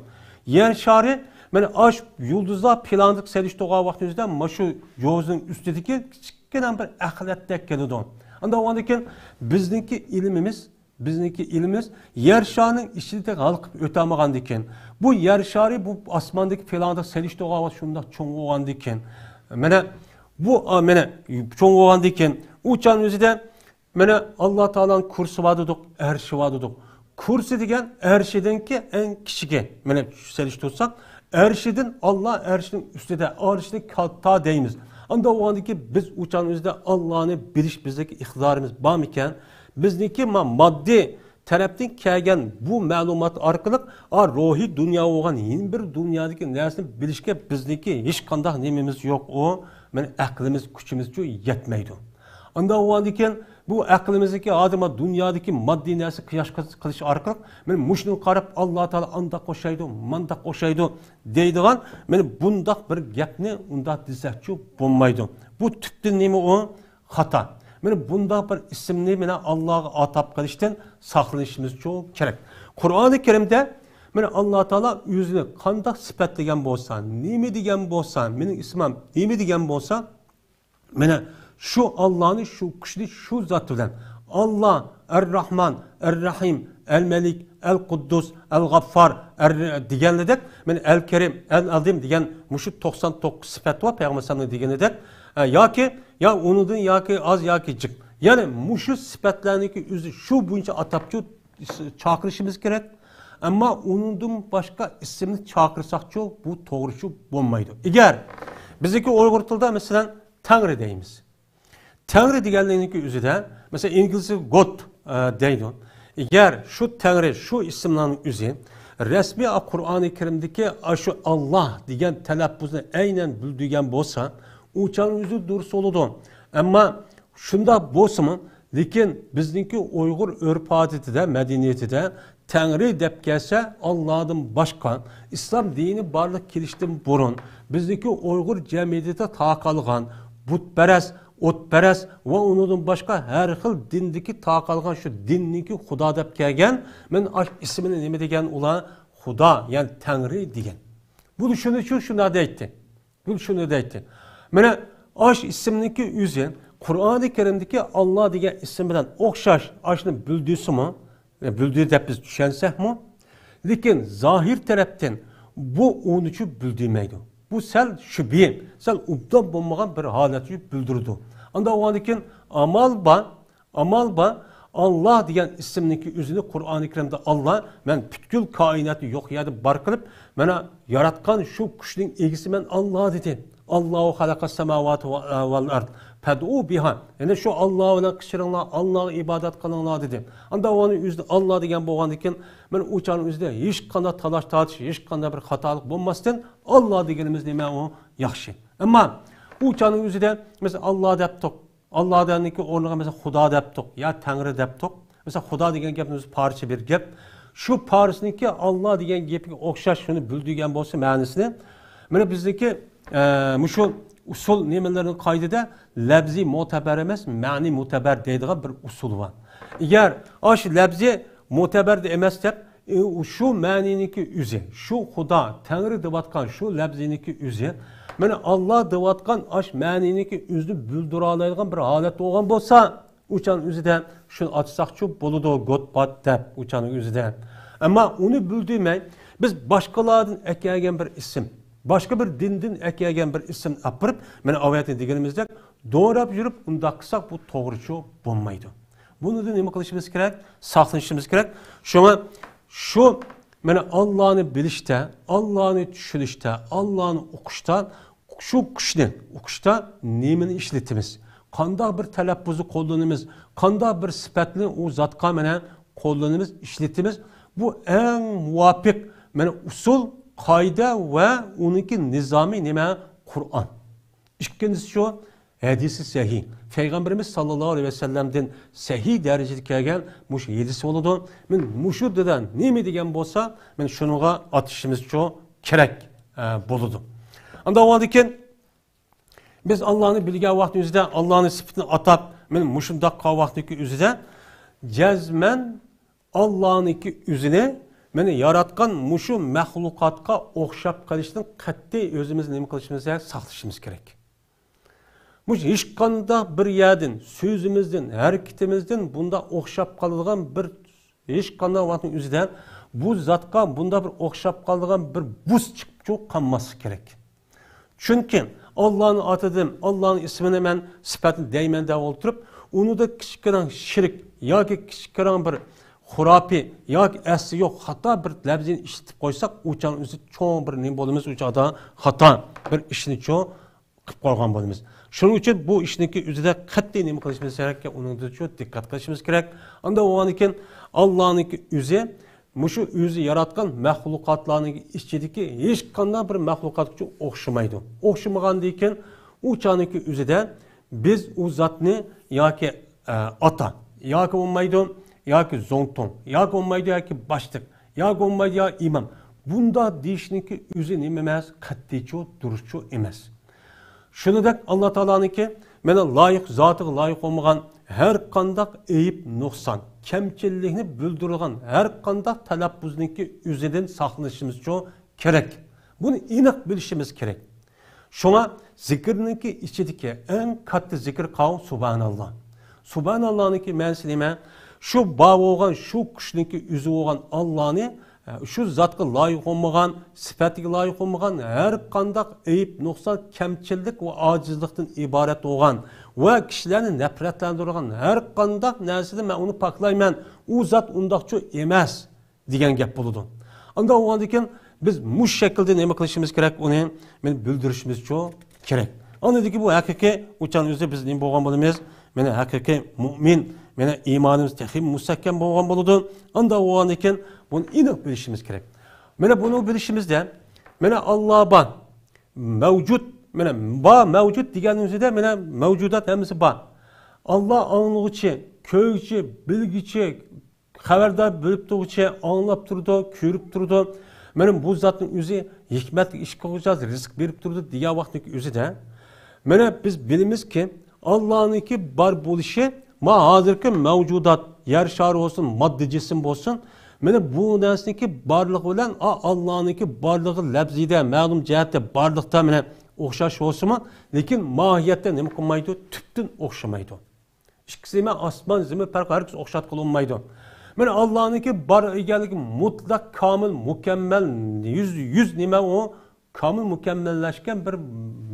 يەر شارى، مانا ئاش يۇلدۇزلار پلانېتىغا سېلىشتۇرغان ۋاقتىمىزدا مانا شۇ يۇلدۇزنىڭ ئۈستىدىكى كىچىككىنە بىر ئەخلەتتەك كېلىدۇ. ئانداق بولغاندىكىن بىزنىڭكى ئىلمىمىز، بىزنىڭكى ئىلمىمىز يەر شارىنىڭ ئىچىدە ھالقىپ ئۆتەلمىغاندىكىن، بۇ يەر شارى بۇ ئاسماندىكى پلانېتىغا سېلىشتۇرغان ۋاقىت شۇنداق چوڭ بولغاندىكىن، مانا بۇ، ئا، مانا چوڭ بولغاندىكىن، ئۇ چاغنىڭ ئۆزىدە مانا، ئاللا تائالانىڭ كۇرسى بار دېدۇق، ئەرشى بار دېدۇق. كۇرسى دېگەن ئەرشىدىنكى ئەڭ كىچىكى. مانا، سېلىشتۇرساق، ئەرشىدىن، ئاللا ئەرشىنىڭ ئۈستىدە، ئەرشىدىن كاتتا دەيمىز. ئانداق بولغاندىكىن بىز ئۇ چاغنىڭ ئۆزىدە ئاللانى بىلىش بىزدىكى ئىقتىدارىمىز بارمىكەن؟ بىزنىڭكى ما-، ماددىي تەرەپتىن كەلگەن بۇ مەلۇمات ئارقىلىق، ئا، روھىي دۇنيا بولغان يەنە بىر دۇنيادىكى نەرسىنى بىلىشكە بىزنىڭكى ھېچقانداق نېمىمىز يوق. ئۇ، مانا، ئەقلىمىز، كۈچىمىزچۇ يەتمەيدۇ. ئانداق بولغاندىكىن، بۇ ئەقلىمىزدىكى ھازىر ما دۇنيادىكى ماددىي نەرسە قىياس قىلىش ئارقىلىق، مانا مۇشۇنىڭغا قاراپ، ئاللا تائالا ئانداق ئوخشايدۇ، مانداق ئوخشايدۇ دەيدىغان، مانا بۇنداق بىر گەپنى ئۇنداق دېسەكچۇ بولمايدۇ. بۇ تۈپتىن نېمە ئۇ؟ خاتا. مانا بۇنداق بىر ئىسىمنى مانا ئاللاغا ئاتاپ قېلىشتىن ساقلىنىشىمىزچۇ كېرەك. قۇرئانى كەرىمدە مانا ئاللا تائالا ئۆزىنى قانداق سۈپەتلىگەن بولسا، نېمە دېگەن بولسا، مېنىڭ ئىسمىم نېمە دېگەن بولسا، مانا شۇ ئاللانى، شۇ كۈچنى، شۇ زات بىلەن، ئاللا، ئەر-راھمان، ئەر-راھىم، ئەل-مەلىك، ئەل قۇددۇس، ئەل غەففار، ئەر دېگەنلىدەك، مەن ئەل كەرىم، ئەل ئازىم دېگەن مۇشۇ توقسان توققۇز سۈپەت بار پەيغەمبەر ئەلەيھىسسالامنىڭ دېگىنىدەك. ئە، ياكى، يا ئۇنىڭدىن ياكى ئاز ياكى جىق. يەنى مۇشۇ سۈپەتلەرنىڭكى ئۆزى شۇ بويىچە ئاتاپچۇ چاقىرىشىمىز كېرەك. ئەمما ئۇنىڭدىن باشقا ئىسىمنى چاقىرساقچۇ، بۇ توغرىچۇ بولمايدۇ. ئەگەر بىزنىڭكى ئۇيغۇر تىلىدا، مەسىلەن، تەڭرى دەيمىز. تەڭرى دېگەنلىكنىڭكى ئۆزىدە، مەسىلەن، ئىنگلىزچە God، ئە، دەيدۇ. ئەگەر شۇ تەڭرى، شۇ ئىسىملارنىڭ ئۆزى رەسمىي قۇرئانى كەرىمدىكى ئاشۇ ئاللا دېگەن تەلەپپۇزنى ئەينەن بىلدۈرگەن بولسا، ئۇ چاغنىڭ ئۆزى دۇرۇس بولىدۇ. ئەمما شۇنداق بولسىمۇ، لېكىن بىزنىڭكى ئۇيغۇر ئۆرپ-ئادىتىدە، مەدەنىيىتىدە تەڭرى دەپ كەلسە، ئاللادىن باشقا، ئىسلام دىنى بارلىققا كېلىشتىن بۇرۇن، بىزنىڭكى ئۇيغۇر جەمئىيىتىدە تارقالغان بۇتپەرەس، ئوتپەرەس ۋە ئۇنىڭدىن باشقا ھەر خىل دىندىكى تارقالغان شۇ دىننىڭكى خۇدا دەپ كەلگەن، مەن ئاش ئىسمىنى نېمە دېگەن ئۇلار؟ خۇدا، يەنى تەڭرى دېگەن. بۇ شۇنى شۇ، شۇنداق دەيتتى. بۇ شۇنى دەيتتى. مانا ئاش ئىسىمنىڭكى ئۆزى، قۇرئانى كەرىمدىكى ئاللا دېگەن ئىسىم بىلەن ئوخشاش، ئاشنى بىلدۈرسىمۇ، بىلدۈر دەپ بىز چۈشەنسەكمۇ، لېكىن زاھىر تەرەپتىن بۇ ئۇنىچۇ بىلدۈرمەيدۇ. بۇ سەل شۈبھە، سەل ئوبدان بولمىغان بىر ھالەتنى بىلدۈرىدۇ. ئانداق بولغاندىن كېيىن ئامال بار، ئامال بار. ئاللا دېگەن ئىسىمنىڭكى ئۆزىنى قۇرئانى كەرىمدە ئاللا، مەن پۈتكۈل كائىناتنى يوق يەردە بار قىلىپ، مانا ياراتقان شۇ كۈچنىڭ ئىگىسى مەن ئاللا دېدى. ئاللاھۇ خەلەقەس سەماۋاتى ۋە، ۋەل ئەرد. فەدئۇ بىھا. يەنى شۇ ئاللا بىلەن قىچىرىڭلار، ئاللاغا ئىبادەت قىلىڭلار دېدى. ئاندا ئۇنى ئۆزىدە ئاللا دېگەن بولغاندىن كېيىن، مانا ئۇ چاغنىڭ ئۆزىدە ھېچقانداق تالاش تارتىش، ھېچقانداق بىر خاتالىق بولماستىن، ئاللا دېگىنىمىز نېمە ئۇ؟ ياخشى. ئەمما ئۇ چاغنىڭ ئۆزىدە، مەسىلەن، ئاللا دەپتۇق. ئاللا دېگەننىڭكى ئورنىغا، مەسىلەن، خۇدا دەپتۇق يا تەڭرى دەپتۇق. مەسىلەن، خۇدا دېگەن گەپنىڭ ئۆزى پارچە بىر گەپ. شۇ پارسنىڭكى ئاللا دېگەن گەپكە ئوخشاش شۇنى بىلدۈرگەن بولسا مەنىسىنى، مانا بىزنىڭكى، ئە، مۇشۇ ئۇسۇل نېمىلىرىنىڭ قايدىدا لەپزىي مۆتەبەر ئەمەس، مەنىي مۆتەبەر دەيدىغان بىر ئۇسۇل بار. ئەگەر ئاشۇ لەپزىي مۆتەبەر ئەمەس دەپ، ئى، شۇ مەنىنىڭكى ئۆزى، شۇ خۇدا، تەڭرى دەۋاتقان شۇ لەپزىنىڭكى ئۆزى، مانا ئاللا دەۋاتقان ئاش مەنىنىڭكى ئۆزىنى بىلدۈرالايدىغان بىر ھالەت بولغان بولسا، ئۇ چاغنىڭ ئۆزىدە شۇنى ئاتىساقچۇ بولىدۇ، گود پات دەپ، ئۇ چاغنىڭ ئۆزىدە. ئەمما ئۇنى بىلدۈرمەي، بىز باشقىلاردىن ئەكەلگەن بىر ئىسىم، باشقا بىر دىندىن ئەكەلگەن بىر ئىسىم ئاپىرىپ، مانا ئاۋەتنى دېگىنىمىزدەك، دوراپ يۈرۈپ ئۇنداق قىلساق، بۇ توغرىچۇ بولمايدۇ. بۇنىڭدىن نېمە قىلىشىمىز كېرەك؟ ساقلىنىشىمىز كېرەك. شۇڭا شۇ، مانا، ئاللانى بىلىشتە، ئاللانى چۈشىنىشتە، ئاللانى ئوقۇشتا، شۇ كۈچنى ئوقۇشتا نېمىنى ئىشلىتىمىز؟ قانداق بىر تەلەپپۇزنى قوللىنىمىز؟ قانداق بىر سۈپەتنى ئۇ زاتقا، مانا، قوللىنىمىز، ئىشلىتىمىز؟ بۇ ئەڭ مۇۋاپىق، مانا، ئۇسۇل، قائىدە ۋە ئۇنىڭكى نىزامى نېمە؟ قۇرئان. ئىككىنچىسى شۇ، ھەدىسى سەھىھ. پەيغەمبىرىمىز ساللاللاھۇ ئەلەيھى ۋەسەللەمدىن سەھىھ دەرىجىدە كەلگەن مۇشۇ ھەدىس بولىدۇ. مەن مۇشۇ دېدى نېمە دېگەن بولسا، مەن شۇنىڭغا ئاتىشىمىزچۇ كېرەك، ئە، بولىدۇ. ئانداق بولغاندىن كېيىن بىز ئاللانى بىلگەن ۋاقىتنىڭ ئۆزىدە، ئاللانىڭ سۈپىتىنى ئاتاپ، مەن مۇشۇنداق قىلغان ۋاقىتنىڭكى ئۆزىدە جەزمەن ئاللانىڭكى ئۆزىنى، مانا، ياراتقان مۇشۇ مەخلۇقاتقا ئوخشاپ قېلىشتىن قەتئىي ئۆزىمىزنى نېمە قىلىشىمىز، ساقلىشىمىز كېرەك. مۇشۇ ھېچقانداق بىر يەردىن، سۆزىمىزدىن، ھەرىكىتىمىزدىن بۇنداق ئوخشاپ قالىدىغان بىر، ھېچقانداق ۋاقىتنىڭ ئۆزىدە بۇ زاتقا بۇنداق بىر ئوخشاپ قالىدىغان بىر بۇس چىقىپ قالماسلىق كېرەك. چۈنكى ئاللانىڭ ئاتىدىن، ئاللانىڭ ئىسمىنى مەن سۈپەتنى دەيمەن دەپ ئولتۇرۇپ، ئۇنىڭدا كىچىككىنە شىرك ياكى كىچىككىنە بىر خۇراپىي ياكى ئەسلى يوق خاتا بىر لەپزىنى ئىشلىتىپ قويساق، ئۇ چاغ ئۆزى چوڭ بىر نېمە بولىمىز، ئۇ چاغدا خاتا بىر ئىشنى چوڭ قىلىپ قويغان بولىمىز. شۇنىڭ ئۈچۈن بۇ ئىشنىڭكى ئۆزىدە قەتئىي نېمە قىلىشىمىز كېرەك؟ ئۇنىڭدا شۇ دىققەت قىلىشىمىز كېرەك. ئاندا بولغاندىن كېيىن ئاللانىڭكى ئۆزى مۇشۇ ئۆزى ياراتقان مەخلۇقاتلارنىڭ ئىچىدىكى ھېچقانداق بىر مەخلۇقاتقا ئوخشىمايدۇ. ئوخشىمىغاندىن كېيىن ئۇ چاغنىڭكى ئۆزىدە بىز ئۇ زاتنى ياكى، ئە، ئاتا، ياكى بولمايدۇ، ياكى زۇڭتۇڭ، ياكى بولمايدۇ، ياكى باشلىق، ياكى بولمايدۇ، يا ئىمام. بۇنداق دېيىشنىڭكى ئۆزى نېمە ئەمەس؟ قەتئىيچۇ، دۇرۇسچۇ ئەمەس. شۇنىڭدەك ئاللا تائالانىڭكى مانا لايىق، زاتىغا لايىق بولمىغان ھەر قانداق ئەيىب، نۇقسان، كەمچىللىكنى بىلدۈرىدىغان ھەر قانداق تەلەپپۇزنىڭكى ئۆزىدىن ساقلىنىشىمىزچۇ كېرەك. بۇنى ئېنىق بىلىشىمىز كېرەك. شۇڭا زىكىرنىڭكى ئىچىدىكى ئەڭ كاتتا زىكىر قاۋۇ سۇبھاناللا. سۇبھاناللانىڭكى مەنىسى نېمە؟ شۇ بار بولغان، شۇ كۈچنىڭكى ئۆزى بولغان ئاللانى، شۇ زاتقا لايىق بولمىغان، سۈپەتكە لايىق بولمىغان ھەر قانداق ئەيىب، نۇقسان، كەمچىللىك ۋە ئاجىزلىقتىن ئىبارەت بولغان ۋە كىشىلەرنى نەپرەتلەندۈرىدىغان ھەر قانداق نەرسىدىن مەن ئۇنى پاكلايمەن. ئۇ زات ئۇنداقچۇ ئەمەس دېگەن گەپ بولىدۇ. ئانداق بولغاندىن كېيىن بىز مۇشۇ شەكىلدە نېمە قىلىشىمىز كېرەك؟ ئۇنى مانا بىلدۈرۈشىمىزچۇ كېرەك. ئاندىن كېيىن بۇ ھەقىقىي ئۇچان ئۆزى بىز نېمە بولغان بولىمىز؟ مانا ھەقىقىي مۇئمىن، مانا ئىمانىمىز تېخى مۇستەھكەم بولغان بولىدۇ. ئانداق بولغاندىن كېيىن بۇنى ئېنىق بىلىشىمىز كېرەك. مانا بۇنى بىلىشىمىزدە، مانا ئاللا بار، مەۋجۇت، مانا بار، مەۋجۇت دېگەننىڭ ئۆزىدە مانا مەۋجۇدات ھەممىسى بار. ئاللا ئاڭلىغۇچى، كۆرگۈچى، بىلگۈچى، خەۋەردار بىلىپ تۇرغۇچى، ئاڭلاپ تۇرىدۇ، كۆرۈپ تۇرىدۇ. مانا بۇ زاتنىڭ ئۆزى ھېكمەتلىك ئىش قىلغۇچى، رىزىق بېرىپ تۇرىدۇ دېگەن ۋاقىتنىڭ ئۆزىدە، مانا بىز بىلىمىزكى، ئاللانىڭكى بار بولۇشى، ما ھازىرقى مەۋجۇدات، يەر شارى بولسۇن، ماددىي جىسىم بولسۇن، مانا بۇ نەرسىنىڭكى بارلىقى بىلەن ئا-، ئاللانىڭكى بارلىقى لەپزىدە، مەلۇم جەھەتتە بارلىقتا مانا ئوخشاش بولسىمۇ، لېكىن ماھىيەتتە نېمە قىلمايدۇ؟ تۈپتىن ئوخشىمايدۇ. ئىككىسى نېمە؟ ئاسمان، زېمىن پەرقى ھەرگىز ئوخشاتقىلى بولمايدۇ. مانا ئاللانىڭكى بار ئىكەنلىكى مۇتلەق، كامىل، مۇكەممەل، يۈزدە يۈز نېمە ئۇ؟ كامىل مۇكەممەللەشكەن بىر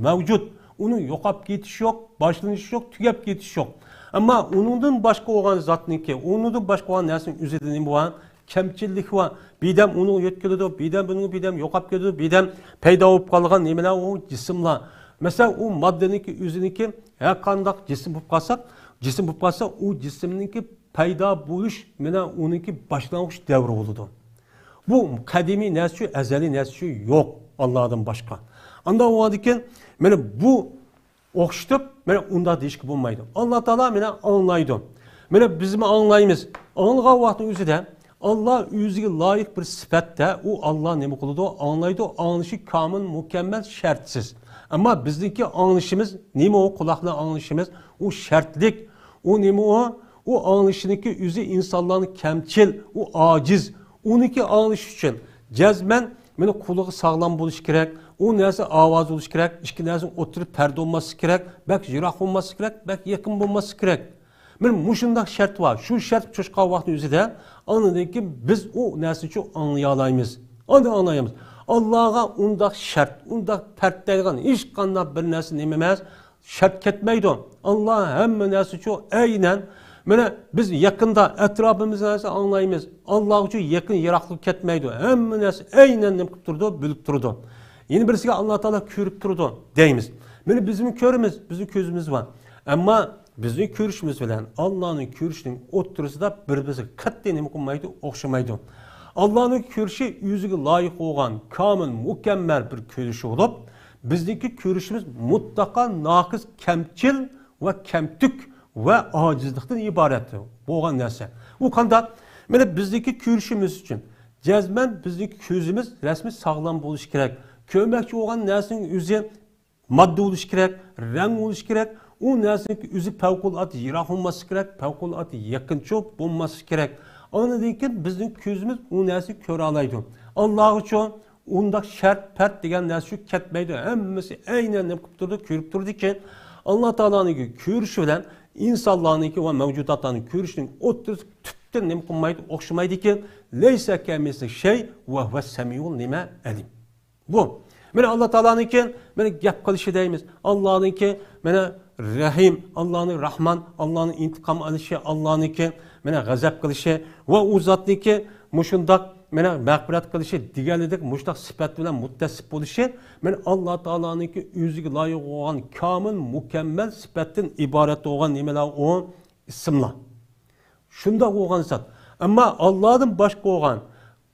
مەۋجۇت. ئۇنىڭ يوقاپ كېتىشى يوق، باشلىنىشى يوق، تۈگەپ كېتىشى يوق. ئەمما ئۇنىڭدىن باشقا بولغان زاتنىڭكى، ئۇنىڭدىن باشقا بولغان نەرسىنىڭ ئۆزىدە نېمە بار؟ كەمچىللىك بار. بىردەم ئۇنىڭ يۆتكىلىدۇ، بىردەم بۇنىڭ، بىردەم يوقاپ كېتىدۇ، بىردەم پەيدا بولۇپ قالغان نېمىلەر ئۇ؟ جىسىملار. مەسىلەن، ئۇ ماددىنىڭكى ئۆزىنىڭكى ھەر قانداق جىسىم بولۇپ قالسا، جىسىم بولۇپ قالسا، ئۇ جىسىمنىڭكى پەيدا بولۇش، مانا ئۇنىڭكى باشلانغۇچ دەۋرى بولىدۇ. بۇ قەدىمىي نەرسىچۇ، ئەزەلىي نەرسىچۇ يوق ئاللادىن باشقا. ئانداق بولغاندىن كېيىن، مانا بۇ ئوخشىتىپ، مانا ئۇنداق دېيىشكە بولمايدۇ. ئاللا تائالا مانا ئاڭلايدۇ. مانا بىزمۇ ئاڭلايمىز. ئاڭلىغان ۋاقتىنىڭ ئۆزىدە ئاللا ئۆزىگە لايىق بىر سۈپەتتە، ئۇ ئاللا نېمە قىلىدۇ؟ ئاڭلايدۇ. ئاڭلىشى كامىل، مۇكەممەل، شەرتسىز. ئەمما بىزنىڭكى ئاڭلىشىمىز نېمە؟ ئۇ قۇلاق بىلەن ئاڭلىشىمىز، ئۇ شەرتلىك. ئۇ نېمە ئۇ؟ ئۇ ئاڭلىشىنىڭكى ئۆزى ئىنسانلارنىڭ كەمچىل، ئۇ ئاجىز. ئۇنىڭكى ئاڭلىشى ئۈچۈن جەزمەن مانا قۇلىقى ساغلام بولۇشى كېرەك، ئۇ نەرسە ئاۋاز بولۇشى كېرەك، ئىككى نەرسىنىڭ ئوتتۇرىسى پەردە بولماسلىقى كېرەك، بەك يىراق بولماسلىقى كېرەك، بەك يېقىن بولماسلىقى كېرەك. مانا مۇشۇنداق شەرت بار. شۇ شەرت چۈشكەن ۋاقىتنىڭ ئۆزىدە ئاندىن كېيىن بىز ئۇ نەرسىنىچۇ ئاڭلىيالايمىز. ئاندىن ئاڭلايمىز. ئاللاغا ئۇنداق شەرت، ئۇنداق پەرقلەيدىغان ھېچقانداق بىر نەرسە نېمە ئەمەس، شەرت كەتمەيدۇ. ئاللا ھەممە نەرسىچۇ ئەينەن، مانا بىز يېقىندا ئەتراپىمىزدا نەرسە ئاڭلايمىز. ئاللاغىچۇ يېقىن يىراقلىق كەتمەيدۇ. ھەممە نەرسە ئەينەن نېمە قىلىپ تۇرىدۇ؟ بىلىپ تۇرىدۇ. يەنە بىرسىگە ئاللا تائالا كۆرۈپ تۇرىدۇ دەيمىز. مانا بىزمۇ كۆرىمىز، بىزنىڭ كۆزىمىز بار. ئەمما بىزنىڭ كۆرۈشىمىز بىلەن ئاللانىڭ كۆرۈشىنىڭ ئوتتۇرىسىدا بىر-بىرسىگە قەتئىي نېمە قىلمايدۇ؟ ئوخشىمايدۇ. ئاللانىڭ كۆرۈشى ئۆزىگە لايىق بولغان كامىل، مۇكەممەل بىر كۆرۈشى بولۇپ، بىزنىڭكى كۆرۈشىمىز مۇتلەقا ناقىس، كەمچىل ۋە كەمتۈك ۋە ئاجىزلىقتىن ئىبارەت بولغان نەرسە. ئۇ قانداق؟ مانا بىزنىڭكى كۆرۈشىمىز ئۈچۈن جەزمەن بىزنىڭكى كۆزىمىز رەسمىي ساغلام بولۇشى كېرەك. كۆرمەكچى بولغان نەرسىنىڭ ئۆزى ماددا بولۇشى كېرەك، رەڭ بولۇشى كېرەك. ئۇ نەرسىنىڭكى ئۆزى پەۋقۇلئاددە يىراق بولماسلىقى كېرەك، پەۋقۇلئاددە يېقىنچۇ بولماسلىقى كېرەك. ئاندىن كېيىن بىزنىڭ كۆزىمىز ئۇ نەرسىنى كۆرەلەيدۇ. ئاللاغىچۇ ئۇنداق شەرت، پەرت دېگەن نەرسە شۇ كەتمەيدۇ. ھەممىسى ئەينەن نېمە قىلىپ تۇرىدۇ، كۆرۈپ تۇرىدىكەن. ئاللا تائالانىڭكى كۆرۈشى بىلەن ئىنسانلارنىڭكى ۋە مەۋجۇداتلارنىڭ كۆرۈشىنىڭ ئوتتۇرىسى تۈپتىن نېمە قىلمايدۇ، ئوخشىمايدىكەن. لەيسە كەمىسلىھى شەي ۋە ھۇۋە سەمىئۇل نېمە؟ ئەلىم. بۇ. مانا ئاللا تائالانىڭكى مانا گەپ قىلىشى دەيمىز. ئاللانىڭكى مانا رەھىم، ئاللانىڭ راھمان، ئاللانىڭ ئىنتىقام ئېلىشى، ئاللانىڭكى مانا غەزەپ قىلىشى ۋە ئۇ زاتنىڭكى مۇشۇنداق مانا مەغپىرەت قىلىشى دېگەنلىك مۇشۇنداق سۈپەت بىلەن مۇتتەسىپ بولۇشى، مانا ئاللا تائالانىڭكى ئۆزىگە لايىق بولغان كامىل، مۇكەممەل سۈپەتتىن ئىبارەت بولغان نېمىلەر ئۇ؟ ئىسىملار. شۇنداق بولغان زات. ئەمما ئاللادىن باشقا بولغان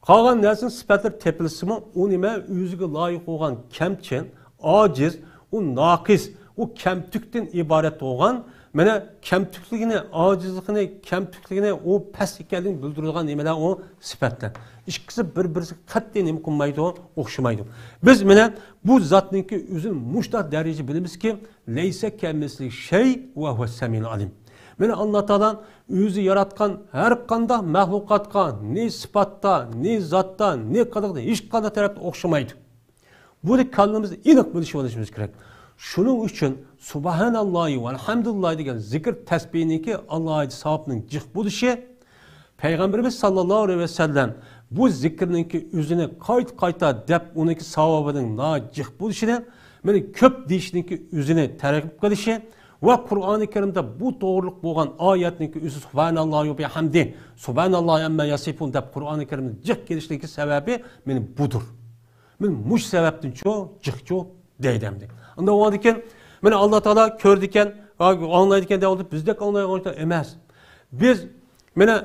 قالغان نەرسىنىڭ سۈپەتلىرى تېپىلسىمۇ، ئۇ نېمە؟ ئۆزىگە لايىق بولغان كەمچىل، ئاجىز، ئۇ ناقىس، ئۇ كەمتۈكتىن ئىبارەت بولغان، مانا كەمتۈكلۈكىنى، ئاجىزلىقىنى، كەمتۈكلۈكىنى، ئۇ پەس ئىكەنلىكىنى بىلدۈرىدىغان نېمىلەر ئۇ؟ سۈپەتلەر. ئىككىسى بىر-بىرىسىگە قەتئىي نېمە قىلمايدۇ؟ ئوخشىمايدۇ. بىز مانا بۇ زاتنىڭكى ئۆزىنى مۇشۇنداق دەرىجىدە بىلىمىزكى، لەيسە كەمىسلىھى شەي ۋە ھۇۋە سەمىئۇل ئەلىم. مانا ئاللا تائالا ئۆزى ياراتقان ھەر قانداق مەخلۇقاتقا نى سۈپەتتە، نى زاتتا، نى قىلىقتا، ھېچقانداق تەرەپتە ئوخشىمايدۇ. بۇنى كاللىمىزدا ئېنىق بىلىشىۋېلىشىمىز كېرەك. شۇنىڭ ئۈچۈن سۇبھاناللاھى ۋەلھەمدۇلىللاھى دېگەن زىكىر تەسبىھنىڭكى ئالاھىدە ساۋابنىڭ جىق بولۇشى، پەيغەمبىرىمىز ساللاللاھۇ ئەلەيھى ۋەسەللەم بۇ زىكىرنىڭكى ئۆزىنى قايتا-قايتا دەپ، ئۇنىڭكى ساۋابىنىڭ ناھايىتى جىق بولۇشىنى، مېنى كۆپ دېيىشنىڭكى ئۆزىنى تەرغىب قىلىشى ۋە قۇرئانى كەرىمدە بۇ توغرۇلۇق بولغان ئايەتنىڭكى ئۆزى سۇبھاناللاھۇ ۋە بىھەمدى، سۇبھاناللاھى ئەمما يەسىفۇن دەپ قۇرئانى كەرىمدە جىق كېلىشنىڭكى سەۋەبى مېنى بۇدۇر. مېنى مۇشۇ سەۋەبتىنچۇ جىقچۇ دەيدۇ ئەمدى. ئۇنداق بولغاندىكىن، مېنى ئاللا تائالا كۆرىدىكەن، ئاڭلايدىكەن دەۋاتىپ، بىزدەك ئاڭلايدىغان ئىشلار ئەمەس. بىز، مېنى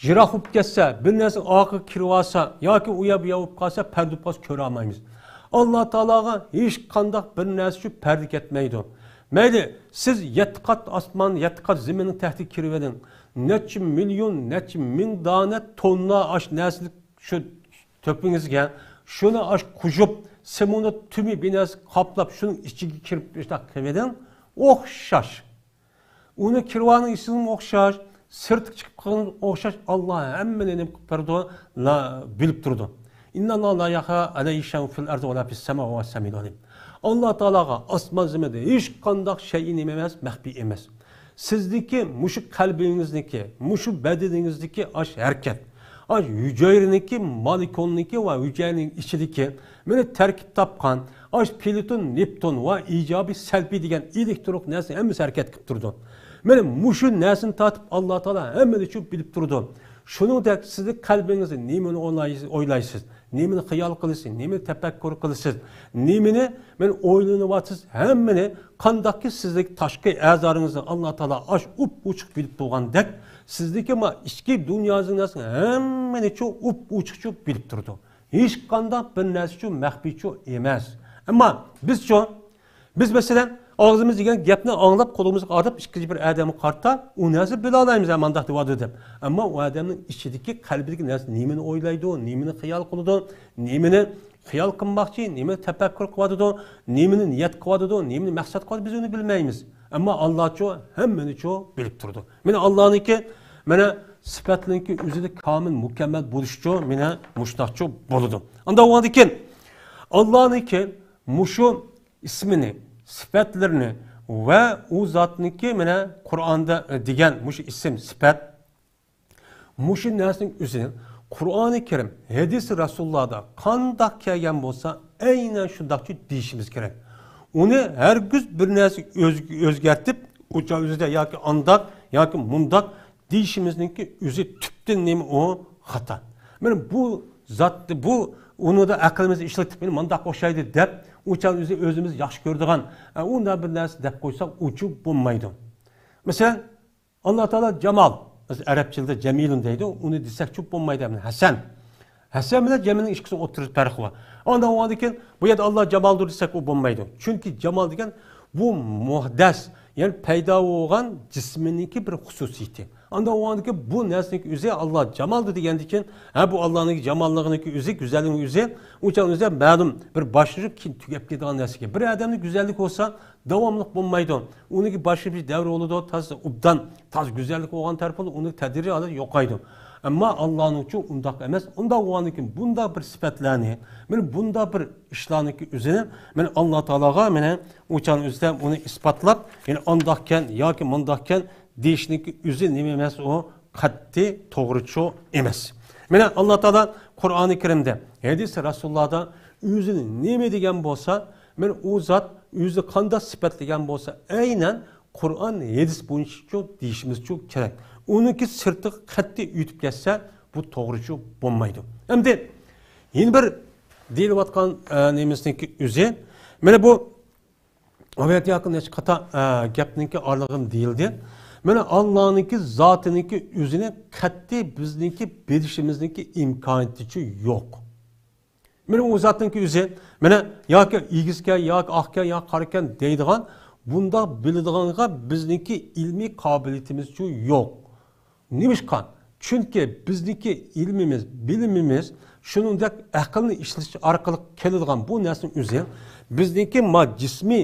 يىراق بولۇپ كەتسە، بىر نەرسە ئارقىغا كىرىۋالسا ياكى ئۇ يەر بۇ يەر بولۇپ قالسا، پەردە بولۇپ قالسا كۆرەلمەيمىز. ئاللا تائالاغا ھېچقانداق بىر نەرسە ئۈچۈن پەردە كەتمەيدۇ. مەيلى، سىز يەتتە قات ئاسمان، يەتتە قات زېمىننىڭ تەھتىگە كىرىۋېلىڭ. نەچچە مىليون، نەچچە مىڭ دانە توننا ئاش نەرسىلىك شۇ تۆپىڭىزگە، شۇنى ئاش قوشۇپ، سېمونت تۈمى بىناسى قاپلاپ، شۇنىڭ ئىچىگە كىرىپ، شۇنداق قىلىۋېلىڭ. ئوخشاش. ئۇنى كىرىۋالغان ئىشىڭىزمۇ ئوخشاش، سىرتقا چىقىپ قالغىنىڭىز ئوخشاش، ئاللا ھەممىنى نېمە قىلىپ بېرىدۇ، لا، بىلىپ تۇرىدۇ. ئىنناللاھا لا يەخفا ئەلەيھى شەيئۇن فىل ئەرزى ۋە لا فىس سەما ۋە ھۇۋەس سەمىئۇل ئەلىم. ئاللا تائالاغا ئاسمان زېمىندا ھېچقانداق شەيئى نېمە ئەمەس، مەخپىي ئەمەس. سىزدىكى مۇشۇ قەلبىڭىزنىكى، مۇشۇ بەدىنىڭىزدىكى ئاش ھەرىكەت، ئاش ھۈجەيرىنىڭكى، مولېكۇلنىڭكى ۋە ھۈجەيرىنىڭ ئىچىدىكى مېنى تەركىب تاپقان ئاش پلۇتون، نېپتۇن ۋە ئىجابىي، سەلبىي دېگەن ئېلېكترونلۇق نەرسە ھەممىسى ھەرىكەت قىلىپ تۇرىدۇ. مېنى مۇشۇ نەرسىنى تارتىپ ئاللا تائالا ھەممىنى شۇ بىلىپ تۇرىدۇ. شۇنىڭدەك سىزنىڭ قەلبىڭىزدە نېمىنى ئويلايسىز، نېمىنى خىيال قىلىسىز، نېمىنى تەپەككۇر قىلىسىز، نېمىنى مەن ئويلىنىۋاتىسىز، ھەممىنى قانداقكى سىزدىكى تاشقى ئەزالىرىڭىزنى ئاللا تائالا ئاش ئۇپ ئوچۇق بىلىپ تۇرغاندەك، سىزدىكى ما ئىچكى دۇنيانىڭىزنىڭ ھەممىنى چۇ ئۇپ ئوچۇقچۇ بىلىپ تۇرىدۇ. ھېچقانداق بىر نەرسىچۇ مەخپىيچۇ ئەمەس. ئەمما بىزچۇ، بىز مەسىلەن، ئاغزىمىز دېگەن گەپنى ئاڭلاپ، قولىمىزغا قاراپ، ئىككىنچى بىر ئادەمگە قارىتا، ئۇ نەرسە بىلەلەيمىز، ھە، مانداق دېۋاتىدۇ دەپ. ئەمما ئۇ ئادەمنىڭ ئىچىدىكى، قەلبىدىكى نەرسە نېمىنى ئويلايدۇ، نېمىنى خىيال قىلىدۇ، نېمىنى خىيال قىلماقچى، نېمىنى تەپەككۇر قىلىۋاتىدۇ، نېمىنى نىيەت قىلىۋاتىدۇ، نېمىنى مەقسەت قىلىۋاتىدۇ، بىز ئۇنى بىلمەيمىز. ئەمما ئاللاچۇ ھەممىنىچۇ بىلىپ تۇرىدۇ. مانا ئاللانىڭكى، مانا سۈپەتلىرىنىڭكى ئۆزىدە كامىل، مۇكەممەل بولۇشىچۇ، مانا مۇشۇنداقچۇ بولىدۇ. ئانداق بولغاندىكىن، ئاللانىڭكى مۇشۇ ئىسمىنى، سۈپەتلىرىنى ۋە ئۇ زاتنىڭكى، مانا قۇرئاندا، ئە، دېگەن مۇشۇ ئىسىم، سۈپەت، مۇشۇ نەرسىنىڭ ئۆزىنى قۇرئانى كەرىم، ھەدىسى رەسۇلۇللاھدا قانداق كەلگەن بولسا، ئەينەن شۇنداقچۇ دېيىشىمىز كېرەك. ئۇنى ھەرگىز بىر نەرسە ئۆز-، ئۆزگەرتىپ، ئۇچا ئۆزىدە ياكى ئانداق، ياكى مۇنداق دېيىشىمىزنىڭكى ئۆزى تۈپتىن نېمە ئۇ؟ خاتا. مانا بۇ زات، بۇ ئۇنىدا ئەقلىمىزنى ئىشلىتىپ، مانا مانداق ئوخشايدۇ دەپ، ئۇچا ئۆزى ئۆزىمىز ياخشى كۆرىدىغان، ئە، ئۇنداق بىر نەرسە دەپ قويساق، ئۇچۇ بولمايدۇ. مەسىلەن، ئاللا تائالا جامال. بىز ئەرەبچىلدە جەمىلۇن دەيدۇ. ئۇنى دېسەك چوپ بولمايدۇ. ھەسەن. ھەسەن بىلەن جەمىلنىڭ ئىككىسىنىڭ ئوتتۇرىسىدا پەرق بار. ئاندىن ئۇنىڭدىن كېيىن بۇ يەردە ئاللا جامالدۇر دېسەك، ئۇ بولمايدۇ. چۈنكى جامال دېگەن بۇ مۇھدەس، يەنى پەيدا بولغان جىسمىنىڭكى بىر خۇسۇسىيىتى. ئاندىن ئۇنىڭدىن كېيىن بۇ نەرسىنىڭكى ئۆزى ئاللا جامالدۇر دېگەندىن كېيىن، ھە، بۇ ئاللانىڭ جاماللىقىنىڭكى ئۆزى، گۈزەللىكىنىڭ ئۆزى، ئۇنچە ئۆزى مەلۇم بىر باشلىنىپ كېيىن تۈگەپ كېتىدىغان نەرسىكەن. بىر ئادەمنىڭ گۈزەللىكى بولسا، داۋاملىق بولمايدۇ. ئۇنىڭكى باشقا بىر دەۋرى بولىدۇ، تازا ئوبدان، تازا گۈزەللىك بولغان تەرىپى بولىدۇ، ئۇنىڭ تەدرىجىي ھالەتتە يوقايدۇ. ئەمما ئاللانىڭچۇ ئۇنداق ئەمەس. ئۇنداق بولغاندىن كېيىن بۇنداق بىر سۈپەتلەرنى، مانا بۇنداق بىر ئىشلارنىڭكى ئۆزىنى، مانا ئاللا تائالاغا، مانا ئۇچان ئۆزىدە ئۇنى ئىسپاتلاپ، يەنى ئانداقكەن ياكى مۇنداقكەن دېيىشنىڭكى ئۆزى نېمە ئەمەس، ئۇ قەتئىي توغرىچۇ ئەمەس. مانا ئاللا تائالا قۇرئانى كەرىمدە، ھەدىس رەسۇلۇللاھدا ئۆزىنى نېمە دېگەن بولسا، مانا ئۇ زات ئۆزى قانداق سۈپەتلىگەن بولسا، ئەينەن قۇرئان، ھەدىس بويىچىچۇ دېيىشىمىزچۇ كېرەك. ئۇنىڭكى سىرتىغا قەتئىي ئۆتۈپ كەتسە، بۇ توغرىچۇ بولمايدۇ. ئەمدى يەنە بىر دېيىلىۋاتقان، ئە، نېمىسىنىڭكى ئۆزى، مانا بۇ ئايەت ياكى نەچچە قاتا، ئە، گەپنىڭكى ئارىلىقىدا دېيىلدى. مانا ئاللانىڭكى زاتىنىڭكى ئۆزىنى قەتئىي بىزنىڭكى بىلىشىمىزنىڭكى ئىمكانىيىتىچۇ يوق. مانا ئۇ زاتنىڭكى ئۆزى، مانا ياكى ئېگىزكەن، ياكى ئاقكەن، ياكى قارىكەن دەيدىغان، بۇنداق بىلىدىغانغا بىزنىڭكى ئىلمىي قابىلىيىتىمىزچۇ يوق. نېمىشقا؟ چۈنكى بىزنىڭكى ئىلمىمىز، بىلىمىمىز، شۇنىڭدەك ئەقىلنى ئىشلىتىش ئارقىلىق كېلىدىغان بۇ نەرسىنىڭ ئۆزى بىزنىڭكى ما جىسمىي،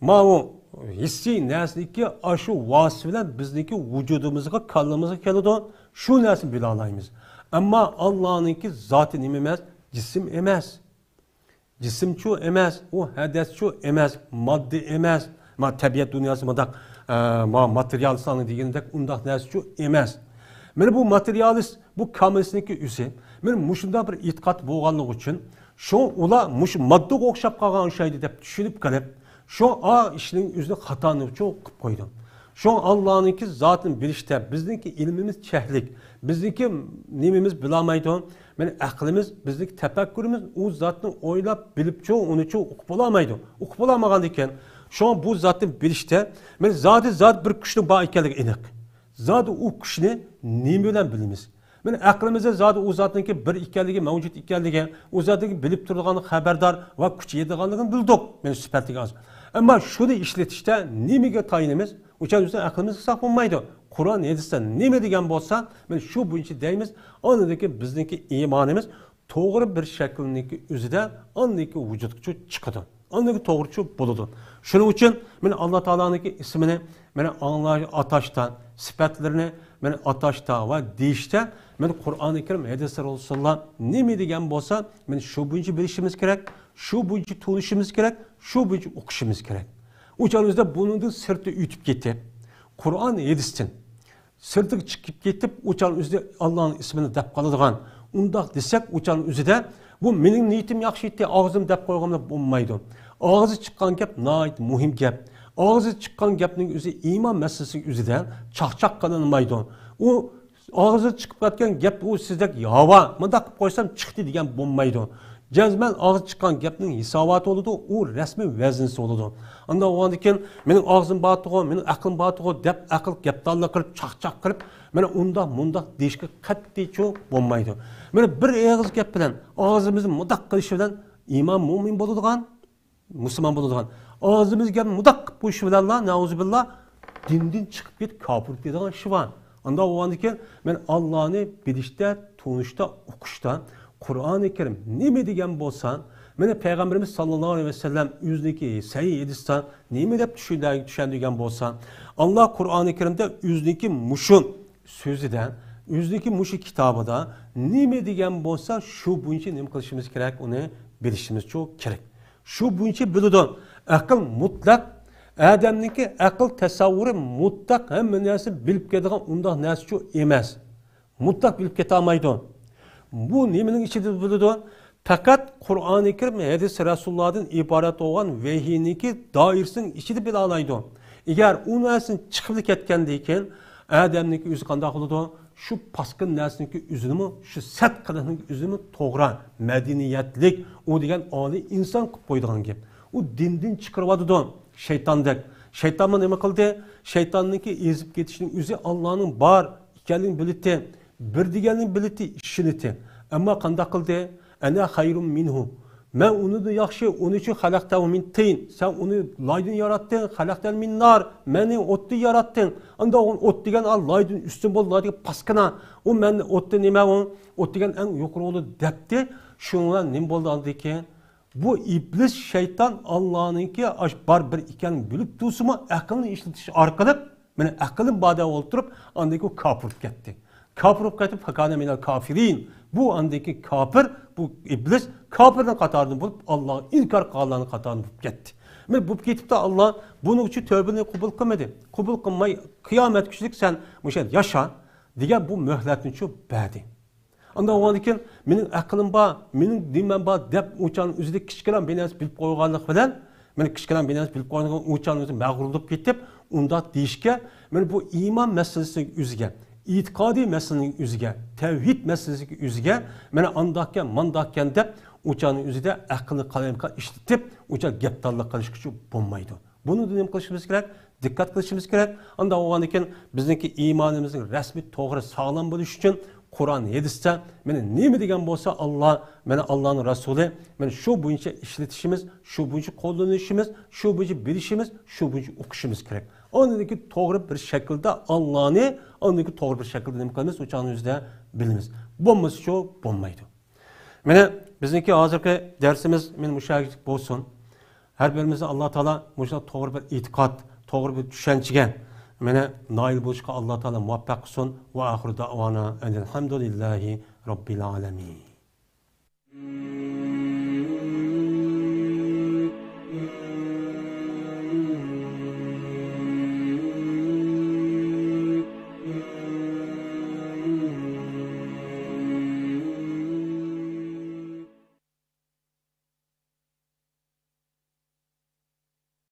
ماۋۇ ھېسسىي نەرسىنىڭكى ئاشۇ ۋاسىتە بىلەن بىزنىڭكى ۋۇجۇدىمىزغا، كاللىمىزغا كېلىدۇ. شۇ نەرسىنى بىلالايمىز. ئەمما ئاللانىڭكى زاتى نېمە ئەمەس؟ جىسىم ئەمەس. جىسىمچۇ ئەمەس، ئۇ ھەدەسچۇ ئەمەس، ماددا ئەمەس. ما تەبىئەت دۇنياسى مۇنداق، ئە، ما ماتېرىيالىستلارنىڭ دېگىنىدەك ئۇنداق نەرسىچۇ ئەمەس. مانا بۇ ماتېرىيالىست، بۇ كامېرىستنىڭكى ئۆزى، مانا مۇشۇنداق بىر ئېتىقاد بولغانلىقى ئۈچۈن، شۇڭا ئۇلار مۇشۇ ماددىغا ئوخشاپ قالغان ئوخشايدۇ دەپ چۈشىنىپ قېلىپ، شۇ ئا ئىشنىڭ ئۆزىنى خاتانى چوڭ قىلىپ قويدى. شۇڭا ئاللانىڭكى زاتىنى بىلىشتە بىزنىڭكى ئىلمىمىز چەكلىك، بىزنىڭكى نېمىمىز بىلالمايدۇ. مانا ئەقلىمىز، بىزنىڭكى تەپەككۇرىمىز ئۇ زاتنى ئويلاپ، بىلىپچۇ، ئۇنىچۇ ئۇقۇپ بولالمايدۇ. ئۇقۇپ بولالمىغاندىكىن، شۇڭا بۇ زاتنى بىلىشتە، مانا زادى زات بىر كۈچنىڭ بار ئىكەنلىكى ئېنىق. زادى ئۇ كۈچنى نېمە بىلەن بىلىمىز؟ مانا ئەقلىمىزدە زادى ئۇ زاتنىڭكى بىر ئىكەنلىكى، مەۋجۇت ئىكەنلىكى، ئۇ زاتنىڭكى بىلىپ تۇرىدىغان، خەۋەردار ۋە كۈچ يېتىدىغانلىقىنى بىلدۇق. مانا سۈپەتلىك ئاز. ئەمما شۇنى ئىشلىتىشتە نېمىگە تايىنىمىز؟ ئۇچان بىزنىڭ ئەقلىمىز ساق بولمايدۇ. قۇرئان، ھەدىستە نېمە دېگەن بولسا، مانا شۇ بويىچە دەيمىز. ئاندىن كېيىن بىزنىڭكى ئىمانىمىز توغرا بىر شەكىلنىڭكى ئۆزىدە ئاندىن كېيىن ۋۇجۇدقا چىقىدۇ. ئاندىن كېيىن توغرىچۇ بولىدۇ. شۇنىڭ ئۈچۈن مانا ئاللا تائالانىڭكى ئىسمىنى مانا ئاڭلاش، ئاتاشتا، سۈپەتلىرىنى مانا ئاتاشتا ۋە دېيىشتە مانا قۇرئانى كەرىم، ھەدىسى رەسۇلۇللا نېمە دېگەن بولسا، مانا شۇ بويىچە بىلىشىمىز كېرەك، شۇ بويىچە تونۇشىمىز كېرەك، شۇ بويىچە ئوقۇشىمىز كېرەك. ئۇچان بىزدە بۇنىڭدىن سىرتى ئۆتۈپ كېتىپ، قۇرئان، ھەدىستىن سىرتىغا چىقىپ كېتىپ، ئۇچان ئۆزىدە ئاللانىڭ ئىسمىنى دەپ قالىدىغان، ئۇنداق دېسەك، ئۇچان ئۆزىدە، بۇ مېنىڭ نىيىتىم ياخشى ئىدى، ئاغزىم دەپ قويغان بولۇپ بولمايدۇ. ئاغزى چىققان گەپ ناھايىتى مۇھىم گەپ. ئاغزى چىققان گەپنىڭ ئۆزى ئىمان مەسىلىسىنىڭ ئۆزىدە چاقچاق قىلىنمايدۇ. ئۇ ئاغزى چىقىپ كەتكەن گەپ، ئۇ سىزدەك ھاۋا، مۇنداق قىلىپ قويسام چىقتى دېگەن بولمايدۇ. جەزمەن ئاغزى چىققان گەپنىڭ ھېساباتى بولىدۇ، ئۇ رەسمىي ۋەزنىسى بولىدۇ. ئانداق بولغاندىن كېيىن، مېنىڭ ئاغزىم بارتىغۇ، مېنىڭ ئەقلىم بارتىغۇ دەپ ئەقىل گەپدانلىق قىلىپ، چاقچاق قىلىپ، مانا ئۇنداق مۇنداق دېيىشكە قەتئىيچۇ بولمايدۇ. مانا بىر ئېغىز گەپ بىلەن ئاغزىمىزنى مۇنداق قىلىش بىلەن ئىمان مۇئمىن بولىدىغان، مۇسۇلمان بولىدىغان. ئاغزىمىزغا گەپنى مۇنداق قىلىپ قويۇش بىلەنلا، نەئۇزۇبىللا، دىندىن چىقىپ كېتىپ، كاپىر بولىدىغان ئىشى بار. ئانداق بولغاندىن كېيىن، مەن ئاللانى بىلىشتە، تونۇشتا، ئوقۇشتا، قۇرئانى كەرىم نېمە دېگەن بولسا، مانا پەيغەمبىرىمىز ساللاللاھۇ ئەلەيھى ۋەسەللەم ئۆزىنىڭكى سەھىھ ھەدىستە نېمە دەپ چۈشەندۈرگەن بولسا، ئاللا قۇرئانى كەرىمدە ئۆزىنىڭكى مۇشۇ سۆزىدە، ئۆزىنىڭكى مۇشۇ كىتابىدا نېمە دېگەن بولسا، شۇ بويىچە نېمە قىلىشىمىز كېرەك، ئۇنى بىلىشىمىزچۇ كېرەك. شۇ بويىچە بىلىدۇ. ئەقىل مۇتلەق، ئادەمنىڭكى ئەقىل تەسەۋۋۇرى مۇتلەق ھەممە نەرسىنى بىلىپ كېتىدىغان ئۇنداق نەرسىچۇ ئەمەس. مۇتلەق بىلىپ كېتەلمەيدۇ. بۇ نېمىنىڭ ئىچىدە بىلىدۇ؟ پەقەت قۇرئانى كەرىم، ھەدىس رەسۇلۇللادىن ئىبارەت بولغان ۋەھىينىڭكى دائىرىسىنىڭ ئىچىدە بىلالايدۇ. ئەگەر ئۇ نەرسىدىن چىقىپ كەتكەندىن كېيىن، ئادەمنىڭكى ئۆزى قانداق بولىدۇ؟ شۇ پاسكىنا نەرسىنىڭكى ئۆزىنىمۇ، شۇ سەت قىلىقنىڭكى ئۆزىنىمۇ توغرا، مەدەنىيەتلىك، ئۇ دېگەن ئالىي ئىنسان قىلىپ قويىدىغان گەپ. ئۇ دىندىن چىقىرىۋاتىدۇ شەيتاندەك. شەيتانمۇ نېمە قىلدى؟ شەيتاننىڭكى ئېزىپ كېتىشىنىڭ ئۆزى ئاللانىڭ بار ئىكەنلىكىنى بىلىتتى، بىر دېگەننى بىلىتتى، ئىشىنىتتى. ئەمما قانداق قىلدى؟ «ئەنە خەيرۇم مىنھۇ. مەن ئۇنىڭدىن ياخشى، ئۇنى شۇ خەلەقتەھۇ مىن تىن. سەن ئۇنى لايدىن ياراتتىڭ، خەلەقتەنى مىن نار. مەننى ئوتتىن ياراتتىڭ. ئاندا ئۇ ئوت دېگەن ئا لايدىن ئۈستۈن بولدى، لاي دېگەن پاسكىنا. ئۇ مەن ئوتتا نېمە ئۇ؟ ئوت دېگەن ئەڭ يۇقىرى بولدى» دەپتى. شۇنىڭ بىلەن نېمە بولدى ئاندىن كېيىن؟ بۇ ئىبلىس شەيتان ئاللانىڭكى ئاش بار بىر ئىكەنلىكىنى بىلىپ تۇرسىمۇ، ئەقلىنى ئىشلىتىش ئارقىلىق، مانا، ئەقلىم بار دەپ ئولتۇرۇپ، ئاندىن كېيىن ئۇ كاپىر بولۇپ كەتتى. كاپىر بولۇپ كەتتى، فەكانە مىنەل كافىرىن. بۇ ئاندىن كېيىن كاپىر، بۇ ئىبلىس كاپىرنىڭ قاتارىدىن بولۇپ، ئاللاغا ئىنكار قىلغانلارنىڭ قاتارىدىن بولۇپ كەتتى. مانا، بولۇپ كېتىپتۇ، ئاللا بۇنىڭ ئۈچۈن تۆۋبىنى قوبۇل قىلمىدى. قوبۇل قىلماي، قىيامەتكۈچىلىك سەن مۇشۇ يەردە ياشا، دېگەن بۇ مۆھلەتنىچۇ بەردى. ئانداق بولغاندىن كېيىن، «مېنىڭ ئەقلىم بار، مېنىڭ نېمەم بار» دەپ، ئۇچان ئۆزىدە كىچىككىنە بىر نەرسە بىلىپ قويغانلىق بىلەن، مانا، كىچىككىنە بىر نەرسە بىلىپ قويغانلىق، ئۇچان ئۆزى مەغرۇر بولۇپ كېتىپ، ئۇنداق دېيىشكە، مانا، بۇ ئىمان مەسىلىسىنىڭ ئۆزىگە، ئېتىقادىي مەسىلىنىڭ ئۆزىگە، تەۋھىد مەسىلىسىنىڭ ئۆزىگە، مانا، ئانداقكەن، مانداقكەن دەپ، ئۇچان ئۆزىدە ئەقلىنى قالايمىقان ئىشلىتىپ، ئۇچان گەپدانلىق قىلىشقىچۇ بولمايدۇ. بۇنىڭدا نېمە قىلىشىمىز كېرەك؟ دىققەت قىلىشىمىز كېرەك. ئانداق بولغاندىن كېيىن بىزنىڭكى ئىمانىمىزنىڭ رەسمىي توغرا ساغلام بولۇشى ئۈچۈن قۇرئان، ھەدىستە مانا نېمە دېگەن بولسا ئاللا، مانا ئاللانىڭ رەسۇلى، مانا شۇ بويىچە ئىشلىتىشىمىز، شۇ بويىچە قوللىنىشىمىز، شۇ بويىچە بىلىشىمىز، شۇ بويىچە ئوقۇشىمىز كېرەك. ئاندىن كېيىن توغرا بىر شەكىلدە ئاللانى، ئاندىن كېيىن توغرا بىر شەكىلدە نېمە قىلىمىز؟ ئۇ چاغنىڭ ئۆزىدە بىلىمىز. بولمىسىچۇ بولمايدۇ. مانا، بىزنىڭكى ھازىرقى دەرسىمىز مانا مۇشۇ يەرگىچە بولسۇن. ھەر بىرىمىزنى ئاللا تائالا مۇشۇنداق توغرا بىر ئېتىقاد، توغرا بىر چۈشەنچىگە، مانا، نائىل بولۇشقا ئاللا تائالا مۇۋەپپەق قىلسۇن. ۋە ئاخىرۇ دەئۋانا ئەنىل ھەمدۇلىللاھى رەببىل ئالەمىن.